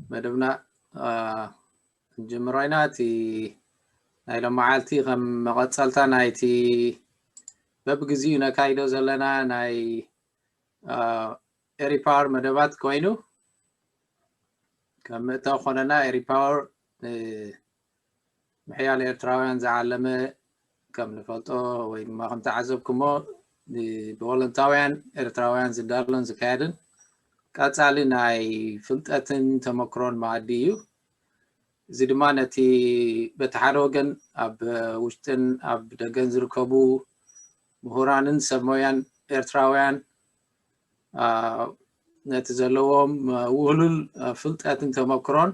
መደብና ክንጅምሮ ኢና። እቲ ናይ ሎመዓልቲ ከም መቐፀልታ ናይቲ በብግዚኡ ነካይዶ ዘለና ናይ ኤሪፓወር መደባት ኮይኑ፣ ከም መእተዊ ኮነና ኤሪፓወር ምሕያል ኤርትራውያን ዝዓለመ፣ ከም ንፈልጦ ወይ ድማ ከም ተዓዘብኩሞ ብወለንታውያን ኤርትራውያን ዝዳሎን ዝካየድን ቀጻሊ ናይ ፍልጠትን ተመክሮን መኣዲ እዩ። እዚ ድማ ነቲ በቲ ሓደ ወገን ኣብ ውሽጥን ኣብ ደገን ዝርከቡ ምሁራንን ሰብ ሞያን ኤርትራውያን ነቲ ዘለዎም ውህሉል ፍልጠትን ተመክሮን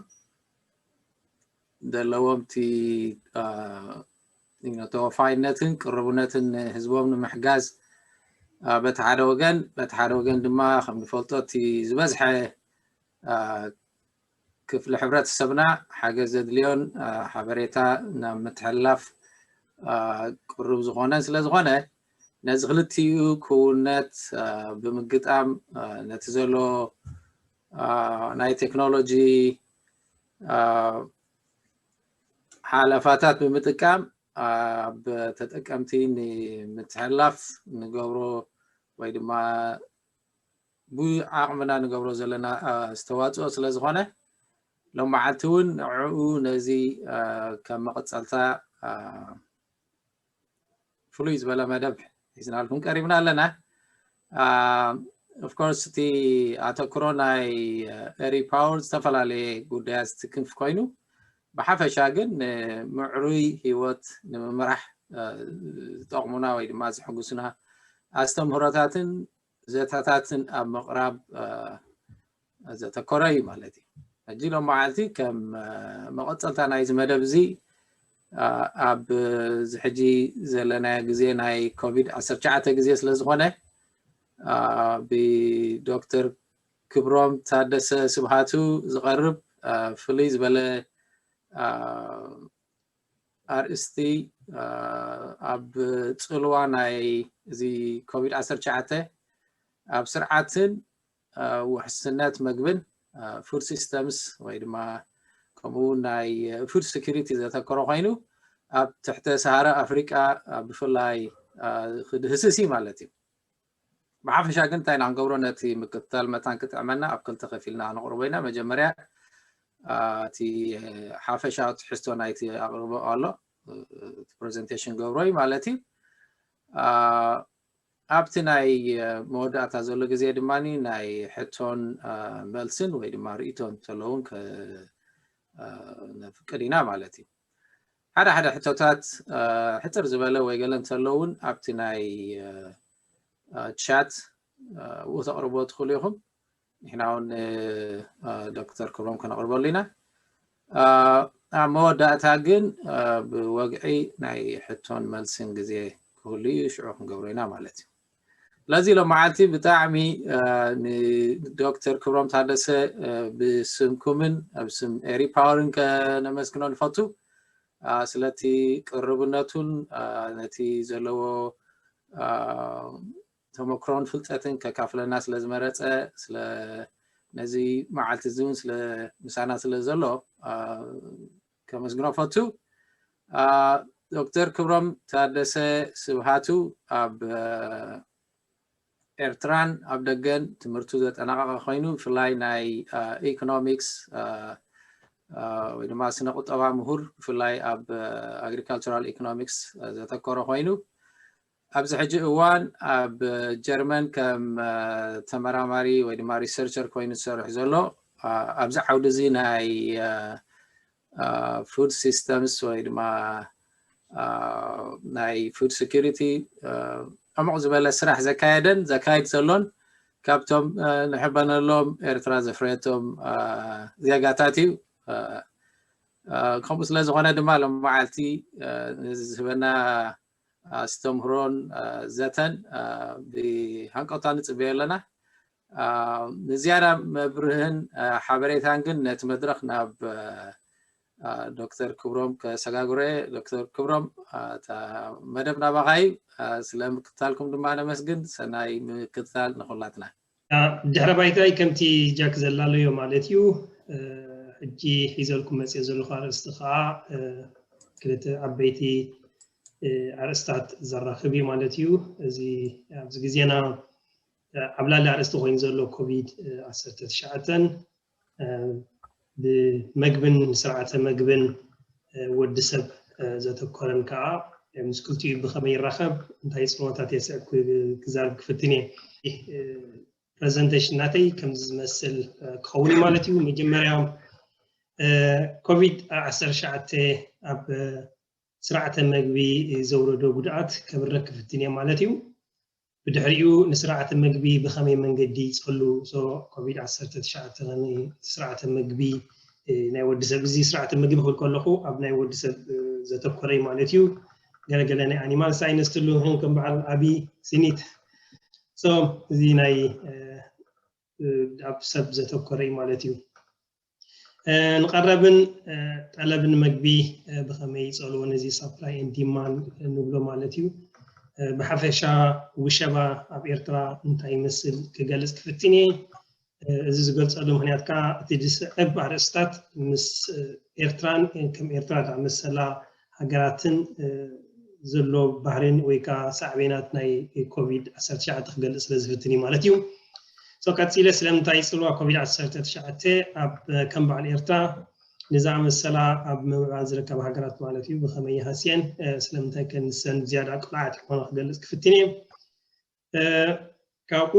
ዘለዎም እቲ ተወፋይነትን ቅርቡነትን ህዝቦም ንምሕጋዝ በቲ ሓደ ወገን፣ በቲ ሓደ ወገን ድማ ከም ንፈልጦ እቲ ዝበዝሐ ክፍሊ ሕብረተሰብና ሓገዝ ዘድልዮን ሓበሬታ ናብ ምትሕልላፍ ቅሩብ ዝኾነን ስለ ዝኾነ፣ ነዚ ክልቲኡ ክውነት ብምግጣም ነቲ ዘሎ ናይ ቴክኖሎጂ ሓለፋታት ብምጥቃም ኣብ ተጠቀምቲ ንምትሕልላፍ ንገብሮ ወይ ድማ ብዓቕምና ንገብሮ ዘለና ኣስተዋፅኦ ስለ ዝኾነ፣ ሎመዓልቲ እውን ንዕኡ ነዚ ከም መቐፀልታ ፍሉይ ዝበለ መደብ ሒዝናልኩም ቀሪብና ኣለና። ኦፍኮርስ እቲ ኣተክሮ ናይ ኤሪፓወር ዝተፈላለየ ጉዳያት ዝትክንፍ ኮይኑ፣ ብሓፈሻ ግን ንምዕሩይ ህይወት ንምምራሕ ዝጠቕሙና ወይ ድማ ዝሕጉሱና ኣስተምህሮታትን ዘተታትን ኣብ ምቕራብ ዘተኮረ እዩ ማለት እዩ። ሕጂ ሎም መዓልቲ ከም መቐፀልታ ናይዚ መደብ እዚ ኣብ እዚ ሕጂ ዘለናዮ ግዜ ናይ ኮቪድ ዓሰርተ ትሽዓተ ግዜ ስለ ዝኾነ፣ ብዶክተር ክብሮም ታደሰ ስብሃቱ ዝቐርብ ፍልይ ዝበለ ኣርእስቲ ኣብ ፅልዋ ናይ እዚ ኮቪድ ዓሰርተ ትሽዓተ ኣብ ስርዓትን ውሕስነት መግብን፣ ፉድ ሲስተምስ ወይ ድማ ከምኡ እውን ናይ ፉድ ሴኩሪቲ ዘተኮረ ኮይኑ፣ ኣብ ትሕተ ሰሃራ ኣፍሪቃ ብፍላይ ክድህስስ እዩ ማለት እዩ። ብሓፈሻ ግን እንታይ ኢና ክንገብሮ? ነቲ ምክትታል መታን ክጥዕመና ኣብ ክልተ ከፊልና ነቕርቦ ኢና። መጀመርያ እቲ ሓፈሻዊ ትሕዝቶ ናይቲ ኣቕርቦ ኣሎ፣ እቲ ፕሬዘንቴሽን ገብሮ እዩ ማለት እዩ። ኣብቲ ናይ መወዳእታ ዘሎ ግዜ ድማ ናይ ሕቶን መልስን ወይ ድማ ርእይቶን እንተለውን ነፍቅድ ኢና ማለት እዩ። ሓደ ሓደ ሕቶታት ሕፅር ዝበለ ወይ ገለ እንተለውን ኣብቲ ናይ ቻት ብኡ ተቕርቦ ትኽእሉ ኢኹም። ንሕና እውን ዶክተር ክብሮም ከነቕርበሉ ኢና። ኣብ መወዳእታ ግን ብወግዒ ናይ ሕቶን መልስን ግዜ ክህሉ እዩ፣ ሽዑ ክንገብሮ ኢና ማለት እዩ። ስለዚ ሎም መዓልቲ ብጣዕሚ ንዶክተር ክብሮም ታደሰ ብስምኩምን ኣብ ስም ኤሪፓወርን ከነመስግኖ ንፈቱ። ስለቲ ቅርብነቱን ነቲ ዘለዎ ተመክሮን ፍልጠትን ከካፍለና ስለ ዝመረፀ፣ ስለ ነዚ መዓልቲ እዚ እውን ስለ ምሳና ስለ ዘሎ ከመስግኖ ፈቱ። ዶክተር ክብሮም ታደሰ ስብሃቱ ኣብ ኤርትራን ኣብ ደገን ትምህርቱ ዘጠናቐቐ ኮይኑ፣ ብፍላይ ናይ ኢኮኖሚክስ ወይ ድማ ስነ ቁጠባ ምሁር፣ ብፍላይ ኣብ ኣግሪካልቸራል ኢኮኖሚክስ ዘተኮረ ኮይኑ፣ ኣብዚ ሕጂ እዋን ኣብ ጀርመን ከም ተመራማሪ ወይ ድማ ሪሰርቸር ኮይኑ ዝሰርሕ ዘሎ፣ ኣብዚ ዓውዲ እዚ ናይ ፉድ ሲስተምስ ወይ ድማ ናይ ፉድ ሴኩሪቲ ዕሙቕ ዝበለ ስራሕ ዘካየደን ዘካይድ ዘሎን፣ ካብቶም ንሕበነሎም ኤርትራ ዘፍረየቶም ዜጋታት እዩ። ከምኡ ስለ ዝኾነ ድማ ሎም መዓልቲ ነዚ ዝህበና ኣስተምህሮን ዘተን ብሃንቀውታ ንፅበዮ ኣለና። ንዝያዳ መብርህን ሓበሬታን ግን ነቲ መድረኽ ናብ ዶክተር ክብሮም ከሰጋግሮ እየ። ዶክተር ክብሮም፣ እታ መደብ ናባኻ እዩ። ስለ ምክትታልኩም ድማ ነመስግን። ሰናይ ምክትታል ንኹላትና። ድሕረ ባይታይ ከምቲ ጃክ ዘላለዮ ማለት እዩ። ሕጂ ሒዘልኩም መፅእ ዘለኹ ኣርእስቲ ከዓ ክልተ ዓበይቲ ኣርእስታት ዘራኽብ እዩ ማለት እዩ። እዚ ኣብዚ ግዜና ዓብላሊ ኣርእስቲ ኮይኑ ዘሎ ኮቪድ ዓሰርተ ትሽዓተ ብመግብን ስርዓተ መግብን ወዲ ሰብ ዘተኮረን ከዓ ምስ ክልቲኡ ብኸመይ ይራኸብ፣ እንታይ ፅልዋታት የስዕብ ክዛረብ ክፍትን እየ። ፕሬዘንቴሽን ናተይ ከምዚ ዝመስል ክኸውን እዩ ማለት እዩ። መጀመርያ ኮቪድ ዓሰርተ ትሽዓተ ኣብ ስርዓተ መግቢ ዘውረዶ ጉድኣት ከብርህ ክፍትን እየ ማለት እዩ። ብድሕሪኡ ንስርዓተ መግቢ ብኸመይ መንገዲ ይፀሉ? ኮቪድ ዓሰርተ ትሽዓተ ስርዓተ መግቢ ናይ ወዲ ሰብ፣ እዚ ስርዓተ መግቢ ክብል ከለኹ ኣብ ናይ ወዲ ሰብ ዘተኮረ እዩ ማለት እዩ። ገለገለ ናይ ኣኒማል ሳይንስ ትሉ ከም በዓል ኣቢ ሲኒት። እዚ ናይ ኣብ ሰብ ዘተኮረ እዩ ማለት እዩ። ንቐረብን ጠለብን መግቢ ብኸመይ ይፀልዎ፣ ነዚ ሳፕላይ ኤንድ ዲማንድ ንብሎ ማለት እዩ። ብሓፈሻ ውሸባ ኣብ ኤርትራ እንታይ ይመስል ክገልፅ ክፍትን እየ። እዚ ዝገልፀሉ ምክንያት ከዓ እቲ ዝስዕብ ኣርእስታት ምስ ኤርትራን ከም ኤርትራ ዝኣመሰላ ሃገራትን ዘሎ ባህርን ወይ ከዓ ሳዕቤናት ናይ ኮቪድ ዓሰርተ ትሽዓተ ክገልፅ ስለ ዝፍትን እዩ ማለት እዩ። ቀፂለ ስለምንታይ ፅልዋ ኮቪድ ዓሰርተ ትሽዓተ ኣብ ከም በዓል ኤርትራ ንዝኣመሰላ ኣብ ምምዕባል ዝርከባ ሃገራት ማለት እዩ ብኸመይ ይሃስየን፣ ስለምንታይ ከ ንሰን ዝያዳ ቅሉዓት ይኾና ክገልፅ ክፍትን እየ። ካብኡ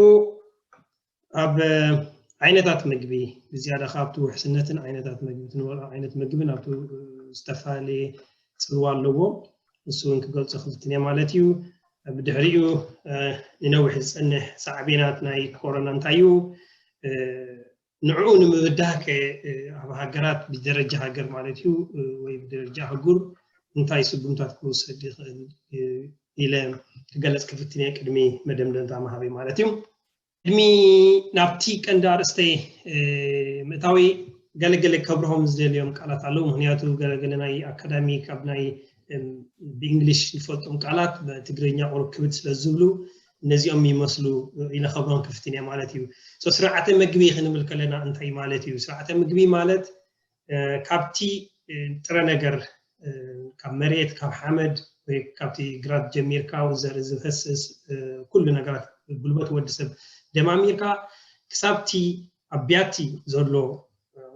ኣብ ዓይነታት ምግቢ ብዝያዳ ካብቲ ውሕስነትን ዓይነታት ምግቢ ትንበልዖ ዓይነት ምግብን ኣብቲ ዝተፈላለየ ፅልዋ ኣለዎ። ንሱ እውን ክገልፆ ክፍትን እየ ማለት እዩ። ብድሕሪኡ ንነዊሕ ዝፀንሕ ሳዕቤናት ናይ ኮሮና እንታይ እዩ? ንዕኡ ንምብዳህ ከ ኣብ ሃገራት ብደረጃ ሃገር ማለት እዩ ወይ ብደረጃ ኣህጉር እንታይ ስጉምታት ክውሰድ ይኽእል ኢለ ክገለፅ ክፍትን እየ ቅድሚ መደምደምታ ምሃበይ ማለት እዩ። ቅድሚ ናብቲ ቀንዲ ኣርእስተይ ምእታዊ ገለገለ ከብርሆም ዝደልዮም ቃላት ኣለዉ። ምክንያቱ ገለገለ ናይ ኣካዳሚ ካብ ናይ ብእንግሊሽ ንፈልጦም ቃላት ብትግርኛ ቁሩብ ክብድ ስለ ዝብሉ ነዚኦም ይመስሉ ኢለ ከብርሆም ክፍትን እየ ማለት እዩ። ስርዓተ ምግቢ ክንብል ከለና እንታይ ማለት እዩ? ስርዓተ ምግቢ ማለት ካብቲ ጥረ ነገር ካብ መሬት ካብ ሓመድ ወይ ካብቲ ግራት ጀሚርካ ዘርኢ ዝፈስስ ኩሉ ነገራት ጉልበት ወዲ ሰብ ደማሚርካ ክሳብቲ ኣብ ቢያቲ ዘሎ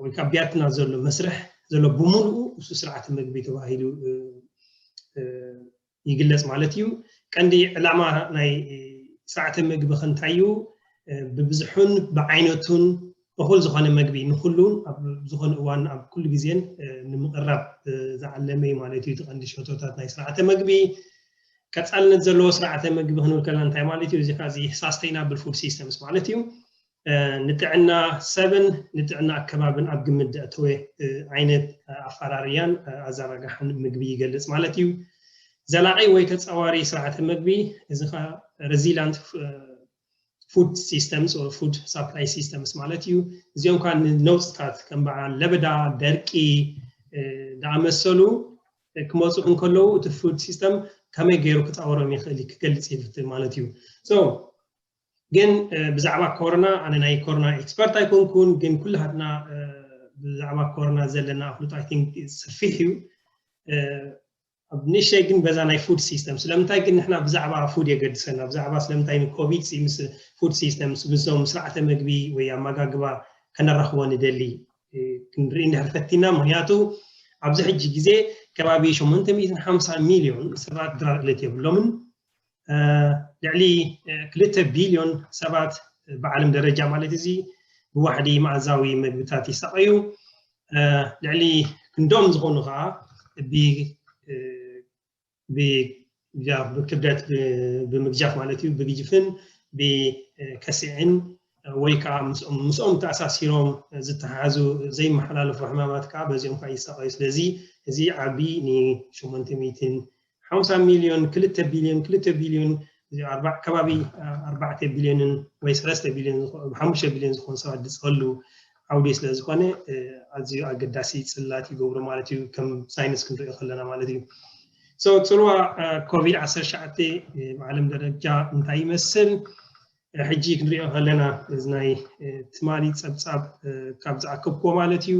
ወይ ካብ ቢያትና ዘሎ መስርሕ ዘሎ ብምሉኡ እሱ ስርዓተ ምግቢ ተባሂሉ ይግለጽ ማለት እዩ። ቀንዲ ዕላማ ናይ ስርዓተ ምግቢ ከንታይ እዩ? ብብዝሑን ብዓይነቱን እኹል ዝኾነ መግቢ ንኩሉን ኣብ ዝኾነ እዋን ኣብ ኩሉ ግዜን ንምቕራብ ዝዓለመ እዩ ማለት እዩ። እቲ ቀንዲ ሸቶታት ናይ ስርዓተ ምግቢ ቀጻልነት ዘለዎ ስርዓተ ምግቢ ክንብል ከለና እንታይ ማለት እዩ? እዚ ከዚ sustainable food systems ማለት እዩ። ንጥዕና ሰብን ንጥዕና ኣከባብን ኣብ ግምት ዘእተወ ዓይነት ኣፈራርያን ኣዘራርሓን ምግቢ ይገልጽ ማለት እዩ። ዘላቒ ወይ ተጻዋሪ ስርዓተ ምግቢ እዚ ከዓ resilient food systems or food supply systems ማለት እዩ። እዚኦም ከዓ ንነውፅታት ከም በዓል ለበዳ፣ ደርቂ ዝኣመሰሉ ክመፁ እንከለዉ እቲ food system ከመይ ገይሩ ክፃወሮም ይኽእል ክገልፅ ይፍትን ማለት እዩ። ግን ብዛዕባ ኮሮና ኣነ ናይ ኮሮና ኤክስፐርት ኣይኮንኩን፣ ግን ኩላትና ብዛዕባ ኮሮና ዘለና ኣፍልጦ I think ሰፊሕ እዩ። ኣብ ንእሽተይ ግን በዛ ናይ food system ስለምንታይ ግን ንሕና ብዛዕባ food የገድሰና? ብዛዕባ ስለምንታይ ንኮቪድ ምስ food system ምስዞም ስርዓተ ምግቢ ወይ ኣመጋግባ ከነራኽቦ ንደሊ ክንርኢ እንድሕር ፈቲና? ምክንያቱ ኣብዚ ሕጂ ግዜ ከባቢ ሸሞንተ ሚእትን ሓምሳን ሚልዮን ሰባት ድራር ዕለት የብሎምን። ልዕሊ ክልተ ቢልዮን ሰባት ብዓለም ደረጃ ማለት እዚ ብዋሕዲ መኣዛዊ ምግብታት ይሳቐዩ። ልዕሊ ክንዶም ዝኾኑ ከዓ ብክብደት ብምግጃፍ ማለት እዩ፣ ብግጅፍን ብከስዕን ወይ ከዓ ምስኦም ተኣሳሲሮም ዝተሓሓዙ ዘይመሓላለፉ ሕማማት ከዓ በዚኦም ከዓ ይሳቐዩ። ስለዚ እዚ ዓቢ ንሸሞንተ ሚእትን ሓምሳ ሚልዮን፣ ክልተ ቢልዮን፣ ክልተ ቢልዮን፣ ከባቢ ኣርባዕተ ቢልዮንን ወይ ሰለስተ ቢልዮን፣ ሓሙሽተ ቢልዮን ዝኾኑ ሰባት ዝፀሉ ዓውዲ ስለ ዝኾነ ኣዝዩ ኣገዳሲ ፅላት ይገብሩ ማለት እዩ፣ ከም ሳይንስ ክንሪኦ ከለና ማለት እዩ። ፅልዋ ኮቪድ ዓሰርተ ትሽዓተ ብዓለም ደረጃ እንታይ ይመስል? ሕጂ ክንሪኦ ከለና እዚ ናይ ትማሊ ፀብፃብ ካብ ዝኣከብክዎ ማለት እዩ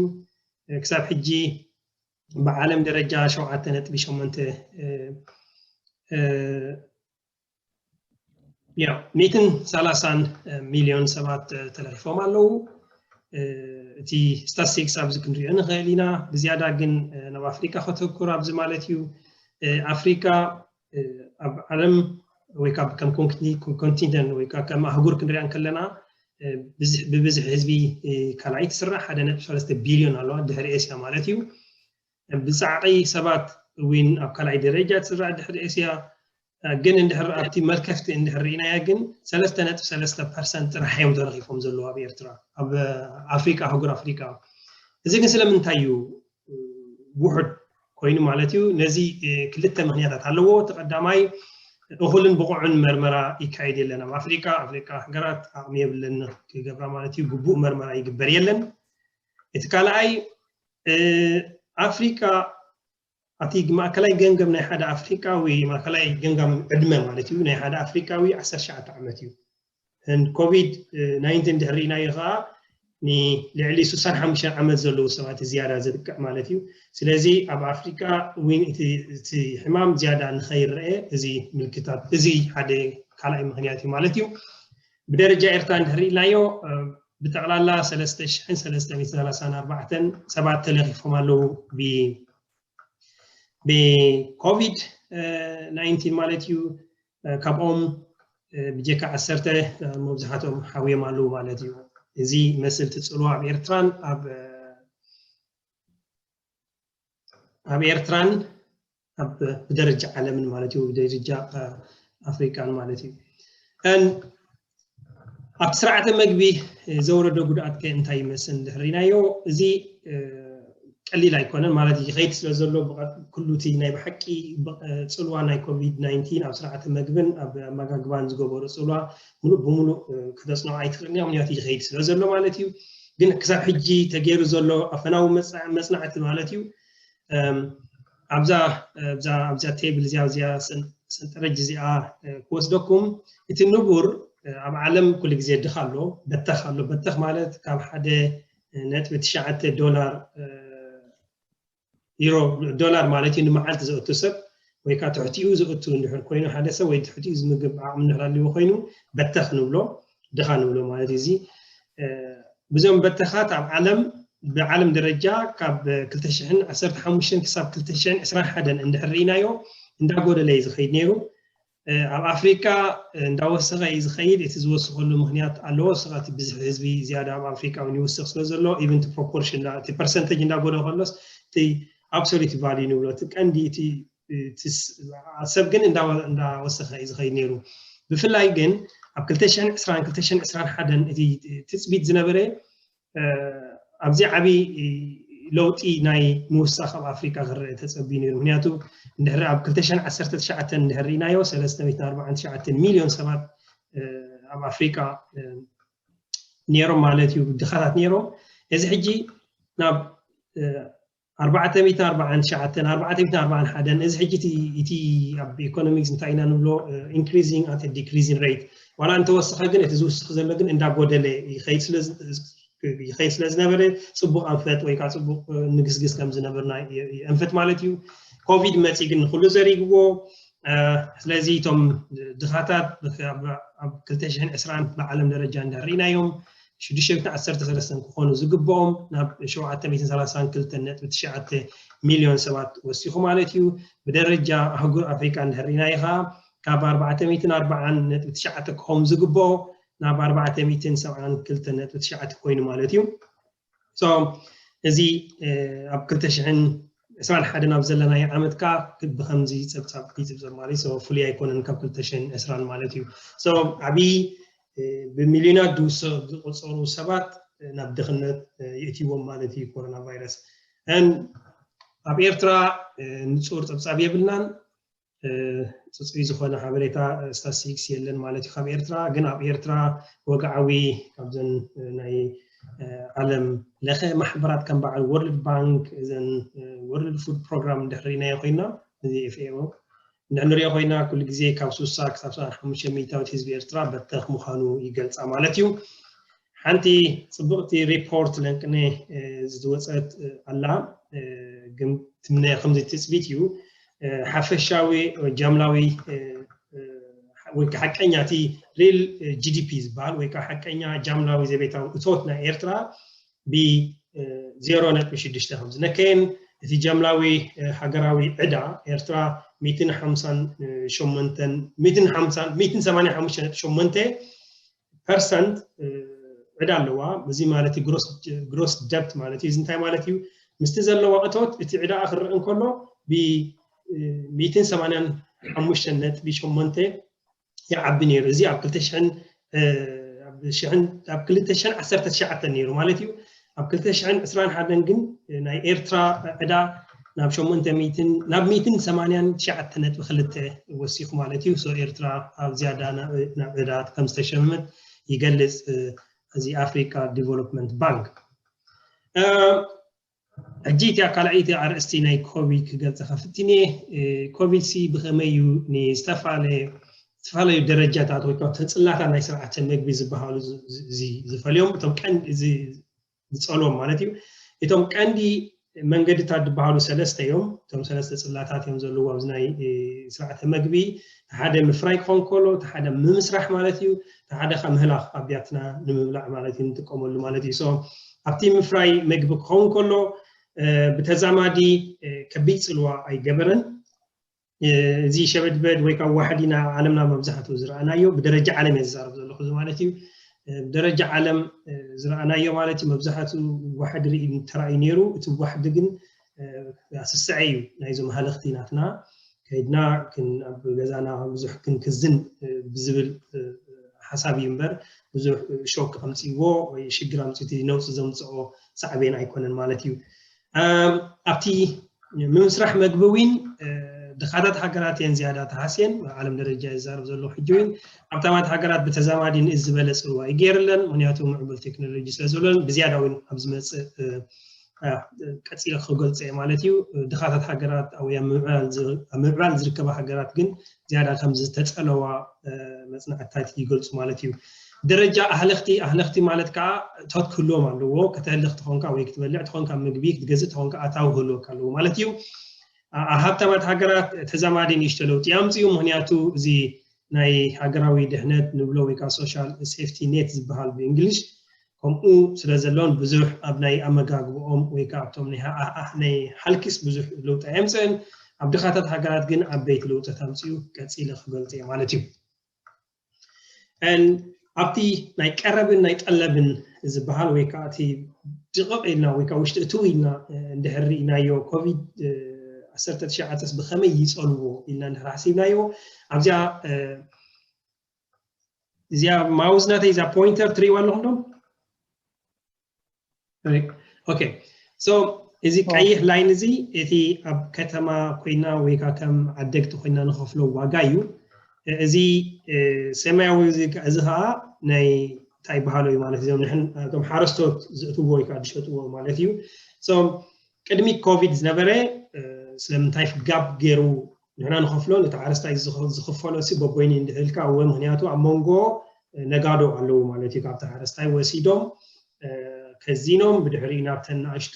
ክሳብ ሕጂ ብዓለም ደረጃ ሸውዓተ ነጥቢ ሸሞንተ ያ ሚእትን ሰላሳን ሚልዮን ሰባት ተለኺፎም ኣለዉ። እቲ ስታስቲክስ ኣብዚ ክንሪኦ ንኽእል ኢና። ብዝያዳ ግን ናብ ኣፍሪካ ከተኩር ኣብዚ ማለት እዩ። ኣፍሪካ ኣብ ዓለም ወይ ካብ ከም ኮንቲነንት ወይ ከም ኣህጉር ክንሪኣ እንከለና ብብዝሒ ህዝቢ ካልኣይ ትስራሕ ሓደ ነጥቢ ሰለስተ ቢልዮን ኣለዋ፣ ድሕሪ ኤስያ ማለት እዩ። ብፃዕቂ ሰባት እውን ኣብ ካልኣይ ደረጃ ትስራሕ ድሕሪ ኤስያ። ግን እንድሕር ኣብቲ መልከፍቲ እንድሕር ርኢናያ ግን ሰለስተ ነጥቢ ሰለስተ ፐርሰንት ጥራሕ እዮም ተረኺፎም ዘለዉ ኣብ ኤርትራ፣ ኣብ ኣፍሪካ፣ ኣህጉር ኣፍሪካ። እዚ ግን ስለምንታይ እዩ ውሑድ ኮይኑ ማለት እዩ? ነዚ ክልተ ምክንያታት ኣለዎ። እቲ ቀዳማይ እኹልን ብቑዕን መርመራ ይካየድ የለን ኣብ ኣፍሪካ። ኣፍሪካ ሃገራት ዓቕሚ የብለን ክገብራ ማለት እዩ፣ ግቡእ መርመራ ይግበር የለን። እቲ ካልኣይ ኣፍሪካ እቲ ማእከላይ ገምገም ናይ ሓደ ኣፍሪቃዊ ማእከላይ ገምጋም ዕድመ ማለት እዩ ናይ ሓደ ኣፍሪቃዊ ዓሰርተ ትሽዓተ ዓመት እዩ። ኮቪድ ናይንቲን ድሕሪናዮ ከዓ ንልዕሊ ስሳን ሓሙሽተን ዓመት ዘለዉ ሰባት ዝያዳ ዘጥቅዕ ማለት እዩ። ስለዚ ኣብ ኣፍሪቃ እውን እቲ ሕማም ዝያዳ ንኸይረአ እዚ ምልክታት እዚ ሓደ ካልኣይ ምክንያት እዩ ማለት እዩ። ብደረጃ ኤርትራ እንድሕር ኢልናዮ ብጠቕላላ ሰለስተ ሽሕን ሰለስተ ሚእትን ሰላሳን ኣርባዕተን ሰባት ተለኺፎም ኣለዉ ብኮቪድ ናይንቲን ማለት እዩ። ካብኦም ብጀካ ዓሰርተ መብዛሕትኦም ሓውዮም ኣለዉ ማለት እዩ። እዚ መስል ትፅልዋ ኣብ ኤርትራን ኣብ ኣብ ኤርትራን ኣብ ብደረጃ ዓለምን ማለት እዩ፣ ብደረጃ ኣፍሪቃን ማለት እዩ። ኣብቲ ስርዓተ መግቢ ዘውረዶ ጉድኣት ከ እንታይ ይመስል እንድሕር ርኢናዮ፣ እዚ ቀሊል ኣይኮነን ማለት ይኸይድ ስለ ዘሎ ኩሉ እቲ ናይ ብሓቂ ፅልዋ ናይ ኮቪድ ናይንቲን ኣብ ስርዓተ መግብን ኣብ ኣመጋግባን ዝገበሮ ፅልዋ ሙሉእ ብሙሉእ ክተፅንዖ ኣይትኽእልን እያ፣ ምክንያቱ ይኸይድ ስለ ዘሎ ማለት እዩ። ግን ክሳብ ሕጂ ተገይሩ ዘሎ ኣፈናዊ መፅናዕቲ ማለት እዩ ኣብዛ ኣብዛ ቴብል እዚኣ እዚኣ ሰንጠረጅ እዚኣ ክወስደኩም። እቲ ንቡር ኣብ ዓለም ኩሉ ግዜ ድኻ ኣሎ፣ በተኽ ኣሎ። በተኽ ማለት ካብ ሓደ ነጥቢ ትሽዓተ ዶላር ዩሮ ዶላር ማለት እዩ ንመዓልቲ ዘእቱ ሰብ ወይ ከዓ ትሕቲኡ ዘእቱ እንድሕር ኮይኑ ሓደ ሰብ ወይ ትሕቲኡ ዝምግብ ዓቕሚ እንድሕር ኣለዎ ኮይኑ በተኽ ንብሎ፣ ድኻ ንብሎ ማለት እዩ። እዚ ብዞም በተኻት ኣብ ዓለም ብዓለም ደረጃ ካብ ክልተ ሽሕን ዓሰርተ ሓሙሽተን ክሳብ ክልተ ሽሕን ዕስራን ሓደን እንድሕር ርኢናዮ እንዳጎደለ እዩ ዝኸይድ ነይሩ። ኣብ ኣፍሪካ እንዳወሰኸ እዩ ዝኸይድ። እቲ ዝወስኸሉ ምክንያት ኣለዎ። ስኻ እቲ ብዝሒ ህዝቢ ዝያዳ ኣብ ኣፍሪካ እውን ይውስኽ ስለ ዘሎ ኢቨን ፕሮፖርሽን እቲ ፐርሰንተጅ እንዳጎደ ከሎስ እቲ ኣብሶሉት ቫልዩ ንብሎ እቲ ቀንዲ እቲ ሰብ ግን እንዳወሰኸ እዩ ዝኸይድ ነይሩ። ብፍላይ ግን ኣብ ክልተ ሽሕን ዕስራን ክልተ ሽሕን ዕስራን ሓደን እቲ ትፅቢት ዝነበረ ኣብዚ ዓብዪ ለውጢ ናይ ምውሳኽ ኣብ ኣፍሪካ ክረአ ተፀብዩ ነይሩ። ምክንያቱ እንድሕሪ ኣብ ክልተ ሽሕን ዓሰርተ ትሽዓተን እንድሕር ርኢናዮ ሰለስተ ሚእትን ኣርባዓን ትሽዓተን ሚልዮን ሰባት ኣብ ኣፍሪካ ነይሮም ማለት እዩ፣ ድኻታት ነይሮም። እዚ ሕጂ ናብ ኣርባዕተ ሚእትን ኣርባዓን ትሽዓተን ኣርባዕተ ሚእትን ኣርባዓን ሓደን እዚ ሕጂ እቲ ኣብ ኢኮኖሚክስ እንታይ ኢና ንብሎ increasing at decreasing rate፣ ዋላ እንተወሰኸ ግን እቲ ዝውስኽ ዘሎ ግን እንዳጎደለ ይኸይድ ስለ ዝነበረ ፅቡቕ ኣንፈት ወይ ከዓ ፅቡቕ ንግስግስ ከም ዝነበርና የንፍት ማለት እዩ። ኮቪድ መፂ ግን ንኩሉ ዘሪግዎ። ስለዚ እቶም ድኻታት ኣብ ክልተ ሽሕን ዕስራን ብዓለም ደረጃ እንዳርኢናዮም ሽዱሽተ ሚእትን ዓሰርተ ሰለስተን ክኾኑ ዝግብኦም ናብ ሸውዓተ ሚእትን ሰላሳን ክልተን ነጥቢ ትሽዓተ ሚልዮን ሰባት ወሲኹ ማለት እዩ። ብደረጃ ኣህጉር ኣፍሪካ እንድሕር ርኢናዮ ከዓ ካብ ኣርባዕተ ሚእትን ኣርባዓን ነጥቢ ትሽዓተ ክኸውን ዝግብኦ ናብ ኣርባዕተ ሚእትን ሰብዓን ክልተን ነጥቢ ትሽዓተ ኮይኑ ማለት እዩ። እዚ ኣብ ክልተ ሽሕን ዕስራን ሓደን ኣብ ዘለናዮ ዓመት ከዓ ብከምዚ ፀብፃብ ይፅብፀብ ማለት እዩ። ፍሉይ ኣይኮነን ካብ ክልተ ሽሕን ዕስራን ማለት እዩ። ዓብዪ ብሚልዮናት ዝቁፀሩ ሰባት ናብ ድኽነት የእትይዎም ማለት እዩ ኮሮና ቫይረስ። ኣብ ኤርትራ ንፁር ፀብፃብ የብልናን። ፅፁይ ዝኾነ ሓበሬታ ስታስቲክስ የለን ማለት እዩ ካብ ኤርትራ። ግን ኣብ ኤርትራ ወግዓዊ ካብዘን ናይ ዓለም ለኸ ማሕበራት ከም በዓል ወርልድ ባንክ፣ እዘን ወርልድ ፉድ ፕሮግራም እንድሕር ርኢናዮ ኮይና፣ እዚ ኤፍ ኤ ኦ እንድሕር ንሪኦ ኮይና ኩሉ ግዜ ካብ ስሳ ክሳብ ሰብዓን ሓሙሽተ ሚእታዊት ህዝቢ ኤርትራ በተኽ ምዃኑ ይገልፃ ማለት እዩ። ሓንቲ ጽብቕቲ ሪፖርት ለንቅነ ዝወፀት ኣላ። ግን ትምነ ከምዚ ትፅቢት እዩ። ሓፈሻዊ ጃምላዊ ወይ ሓቀኛ እቲ ሪል ጂዲፒ ዝበሃል ወይ ከዓ ሓቀኛ ጃምላዊ ዘቤታዊ እቶት ናይ ኤርትራ ብ ዜሮ ነጥቢ ሽዱሽተ ከም ዝነከየን እቲ ጃምላዊ ሃገራዊ ዕዳ ኤርትራ ሚእትን ሓምሳን ሸሞንተን ሚእትን ሓምሳን ሚእትን ሰማንያን ሓሙሽተ ነጥቢ ሸሞንተ ፐርሰንት ዕዳ ኣለዋ። እዚ ማለት ግሮስ ደብት ማለት እዩ። እዚ እንታይ ማለት እዩ? ምስቲ ዘለዋ እቶት እቲ ዕዳ ክረአ እንከሎ ብ ሚእትን ሰማንያን ሓሙሽተ ነጥቢ ሸሞንተ ይዓቢ ነይሩ። እዚ ኣብ ክልተ ሽሕን ኣብ ክልተ ሽሕን ዓሰርተ ትሽዓተን ነይሩ ማለት እዩ። ኣብ ክልተ ሽሕን ዕስራን ሓደን ግን ናይ ኤርትራ ዕዳ ናብ ሸሞንተ ሚእትን ናብ ሚእትን ሰማንያን ትሽዓተ ነጥቢ ክልተ ወሲኹ ማለት እዩ። ሶ ኤርትራ ኣብ ዝያዳ ናብ ዕዳ ከም ዝተሸመመት ይገልጽ እዚ ኣፍሪካ ዲቨሎፕመንት ባንክ። ሕጂ እቲኣ ካልኣይቲ ኣርእስቲ ናይ ኮቪድ ክገልጸካ ፍትንየ። ኮቪድ ሲ ብኸመይ እዩ ንዝተፈላለየ ዝተፈላለዩ ደረጃታት ወይ ከዓ ተፅላታት ናይ ስርዓተ ምግቢ ዝበሃሉ ዝፈልዮም እቶም ቀንዲ ዝፀልዎም ማለት እዩ። እቶም ቀንዲ መንገድታት ዝበሃሉ ሰለስተ እዮም። እቶም ሰለስተ ፅላታት እዮም ዘለዎ ኣብዚ ናይ ስርዓተ ምግቢ። ሓደ ምፍራይ ክኸውን ከሎ፣ ሓደ ምምስራሕ ማለት እዩ፣ ሓደ ከዓ ምህላኽ ኣብ ቢያትና ንምብላዕ ማለት እዩ ንጥቀመሉ ማለት እዩ። ኣብቲ ምፍራይ ምግቢ ክኸውን ከሎ ብተዛማዲ ከቢድ ፅልዋ ኣይገበረን። እዚ ሸበድበድ ወይ ካብ ዋሕዲ ናብ ዓለምና መብዛሕትኡ ዝረኣናዮ ብደረጃ ዓለም እየ ዝዛረብ ዘለኹ እዚ ማለት እዩ። ብደረጃ ዓለም ዝረኣናዮ ማለት እዩ። መብዛሕትኡ ዋሕዲ ርኢ ተራእዩ ነይሩ። እቲ ዋሕዲ ግን ስስዐ እዩ ናይዞም ሃለኽቲ ናትና ከይድና ኣብ ገዛና ብዙሕ ክንክዝን ብዝብል ሓሳብ እዩ እምበር ብዙሕ ሾክ ኣምፅእዎ ወይ ሽግር ኣምፅኡ ነውፂ ዘምፅኦ ሳዕቤን ኣይኮነን ማለት እዩ። ኣብቲ ምምስራሕ መግቢ እውን ድኻታት ሃገራት እየን ዝያዳ ተሃስየን ዓለም ደረጃ ይዛረብ ዘለኹ ሕጂ እውን ኣብታማት ሃገራት ብተዛማዲ ንእስ ዝበለ ፅልዋ ይገይርለን ምክንያቱ ምዕቡል ቴክኖሎጂ ስለ ዝብለን ብዝያዳ እውን ኣብ ዝመፅእ ቀፂለ ክገልፀ ማለት እዩ። ድኻታት ሃገራት ኣብ ምዕባል ዝርከባ ሃገራት ግን ዝያዳ ከም ዝተፀለዋ መፅናዕትታት ይገልፁ ማለት እዩ። ደረጃ ኣህለኽቲ ኣህለኽቲ ማለት ከዓ እቶት ክህልዎም ኣለዎ። ከተህልኽ ተኾንካ ወይ ክትበልዕ ተኾንካ ምግቢ ክትገዝእ ተኾንካ ኣታዊ ክህልወካ ኣለዎ ማለት እዩ። ኣብ ሃብታማት ሃገራት ተዛማዲ ንእሽቶ ለውጢ ኣምፅኡ ምክንያቱ እዚ ናይ ሃገራዊ ድሕነት ንብሎ ወይ ከዓ ሶሻል ሴፍቲ ኔት ዝበሃል ብእንግሊሽ ከምኡ ስለ ዘሎን ብዙሕ ኣብ ናይ ኣመጋግብኦም ወይ ከዓ ኣብቶም ናይ ሓልኪስ ብዙሕ ለውጢ ኣየምፅእን ኣብ ድኻታት ሃገራት ግን ዓበይቲ ለውጥታት ኣምፅኡ ቀፂለ ክገልፀ ማለት እዩ። ኣብቲ ናይ ቀረብን ናይ ጠለብን ዝበሃል ወይ ከዓ እቲ ድቕቕ ኢልና ወይ ከዓ ውሽጢ እትው ኢልና እንድሕር ርኢናዮ ኮቪድ ዓሰርተ ትሽዓተስ ብኸመይ ይፀልዎ ኢልና እንድሕር ሓሲብናዮ ኣብዚኣ እዚኣ ማውዝ ናተይ እዛ ፖይንተር ትርእይዋ ኣለኹም ዶ? ኦኬ ሶ እዚ ቀይሕ ላይን እዚ እቲ ኣብ ከተማ ኮይና ወይ ከዓ ከም ዓደግቲ ኮይና ንኸፍሎ ዋጋ እዩ። እዚ ሰማያዊ እዚ ከዓ ናይ እንታይ ይበሃሉ እዩ ማለት እዚኦም ንሕን እቶም ሓረስቶት ዝእትዎ ወይ ከዓ ዝሸጥዎ ማለት እዩ። ቅድሚ ኮቪድ ዝነበረ ስለምንታይ ጋብ ገይሩ ንሕና ንኸፍሎ ነቲ ሓረስታይ ዝኸፈሎ ሲ በቦይኒ እንድሕልካ እወ ምክንያቱ ኣብ መንጎ ነጋዶ ኣለዉ ማለት እዩ። ካብቲ ሓረስታይ ወሲዶም ከዚኖም ብድሕሪኡ ናብተን ንኣሽቱ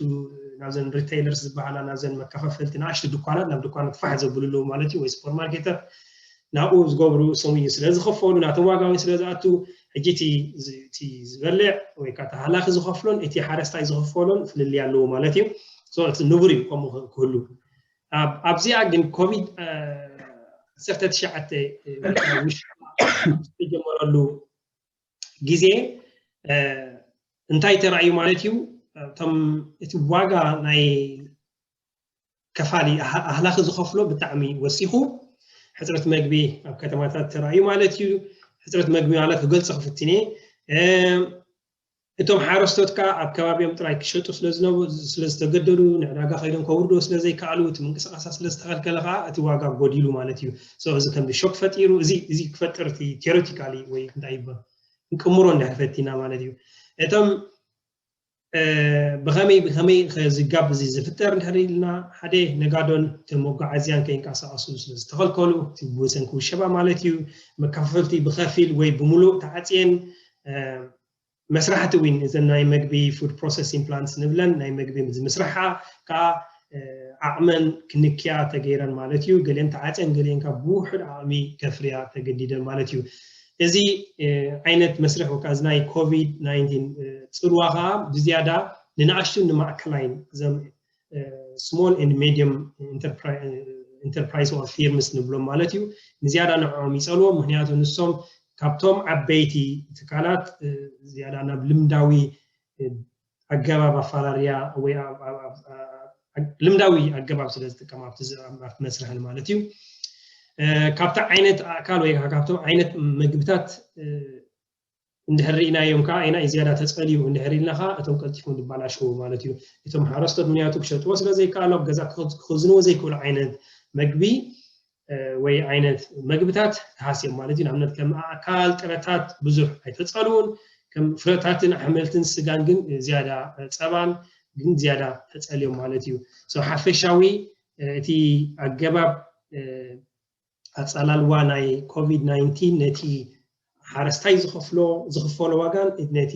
ናብዘን ሪቴይለርስ ዝበሃላ ናብዘን መከፋፈልቲ ንኣሽቱ ድኳናት ናብ ድኳናት ፋሕ ዘብልሉ ማለት እዩ ወይ ሱፐርማርኬታት ናብኡ ዝገብሩ ስም እዩ ስለ ዝኸፈሉ ናቶም ዋጋ እውን ስለ ዝኣቱ ሕጂ እቲ ዝበልዕ ወይ ከዓ ተሃላኪ ዝኸፍሎን እቲ ሓረስታይ ዝኸፈሎን ፍልልይ ኣለዎ ማለት እዩ። እቲ ንቡር እዩ ከምኡ ክህሉ ኣብዚኣ ግን ኮቪድ ዓሰርተ ትሽዓተ ዝተጀመረሉ ግዜ እንታይ ተራእዩ ማለት እዩ። እቶም እቲ ዋጋ ናይ ከፋሊ ኣህላኺ ዝኸፍሎ ብጣዕሚ ወሲኹ ሕፅረት መግቢ ኣብ ከተማታት ተራእዩ ማለት እዩ። ሕፅረት መግቢ ማለት ክገልፆ ክፍትነ እቶም ሓረስቶት ከዓ ኣብ ከባቢኦም ጥራይ ክሸጡ ስለዝተገደዱ ንዕዳጋ ከይዶም ከውርድዎ ስለዘይከኣሉ እቲ ምንቅስቃሳት ስለዝተኸልከለ ከዓ እቲ ዋጋ ጎዲሉ ማለት እዩ። እዚ ከም ሾክ ፈጢሩ እዚ ክፈጥር እቲ ቴዎሬቲካሊ ወይ እንታይ ይበል ክንቅምሮ እንድሕር ፈቲና ማለት እዩ። እቶም ብኸመይ ብኸመይ ዝጋብ እዚ ዝፍጠር እንድሕር ኢልና ሓደ ነጋዶን መጓዓዝያን ከይንቀሳቀሱ ስለዝተኸልከሉ ብወሰን ክውሸባ ማለት እዩ። መከፋፈልቲ ብኸፊል ወይ ብምሉእ ተዓፅየን መስራሕቲ እውን እዘን ናይ መግቢ food processing plants ንብለን ናይ መግቢ ዝምስርሓ ከዓ ዓቕመን ክንክያ ተገይረን ማለት እዩ። ገሊአን ተዓፅየን፣ ገሊአን ካብ ብውሑድ ዓቕሚ ከፍርያ ተገዲደን ማለት እዩ። እዚ ዓይነት መስርሕ ወይ ከዓ እዚ ናይ ኮቪድ ናይንቲን ፅልዋ ከዓ ብዝያዳ ንንኣሽቱን ንማእከላይን እዞም small and medium enterprise or firms ንብሎም ማለት እዩ። ንዝያዳ ንዕኦም ይፀልዎም፣ ምክንያቱ ንሶም ካብቶም ዓበይቲ ትካላት ዝያዳ ናብ ልምዳዊ ኣገባብ ኣፈራርያ ወይ ልምዳዊ ኣገባብ ስለ ዝጥቀም ኣብቲ መስርሕን ማለት እዩ። ካብቲ ዓይነት ኣእካል ወይ ካብቶም ዓይነት ምግብታት እንድሕር ርኢናዮም ከዓ ኢና ዝያዳ ተፀልዩ እንድሕር ኢልና ከዓ እቶም ቀልጢፎም ዝበላሽዉ ማለት እዩ። እቶም ሓረስቶት ምክንያቱ ክሸጥዎ ስለ ዘይከኣሎም ገዛ ክኽዝንዎ ዘይክእሉ ዓይነት መግቢ ወይ ዓይነት መግብታት ተሃስዮም ማለት እዩ። ንኣብነት ከም ኣእካል ጥረታት ብዙሕ ኣይተፀልውን፣ ከም ፍረታትን ኣሕምልትን ስጋን ግን ዝያዳ፣ ፀባን ግን ዝያዳ ተፀልዮም ማለት እዩ። ሓፈሻዊ እቲ ኣገባብ ኣፀላልዋ ናይ ኮቪድ ናይንቲን ነቲ ሓረስታይ ዝኸፍሎ ዝኽፈሎ ዋጋን ነቲ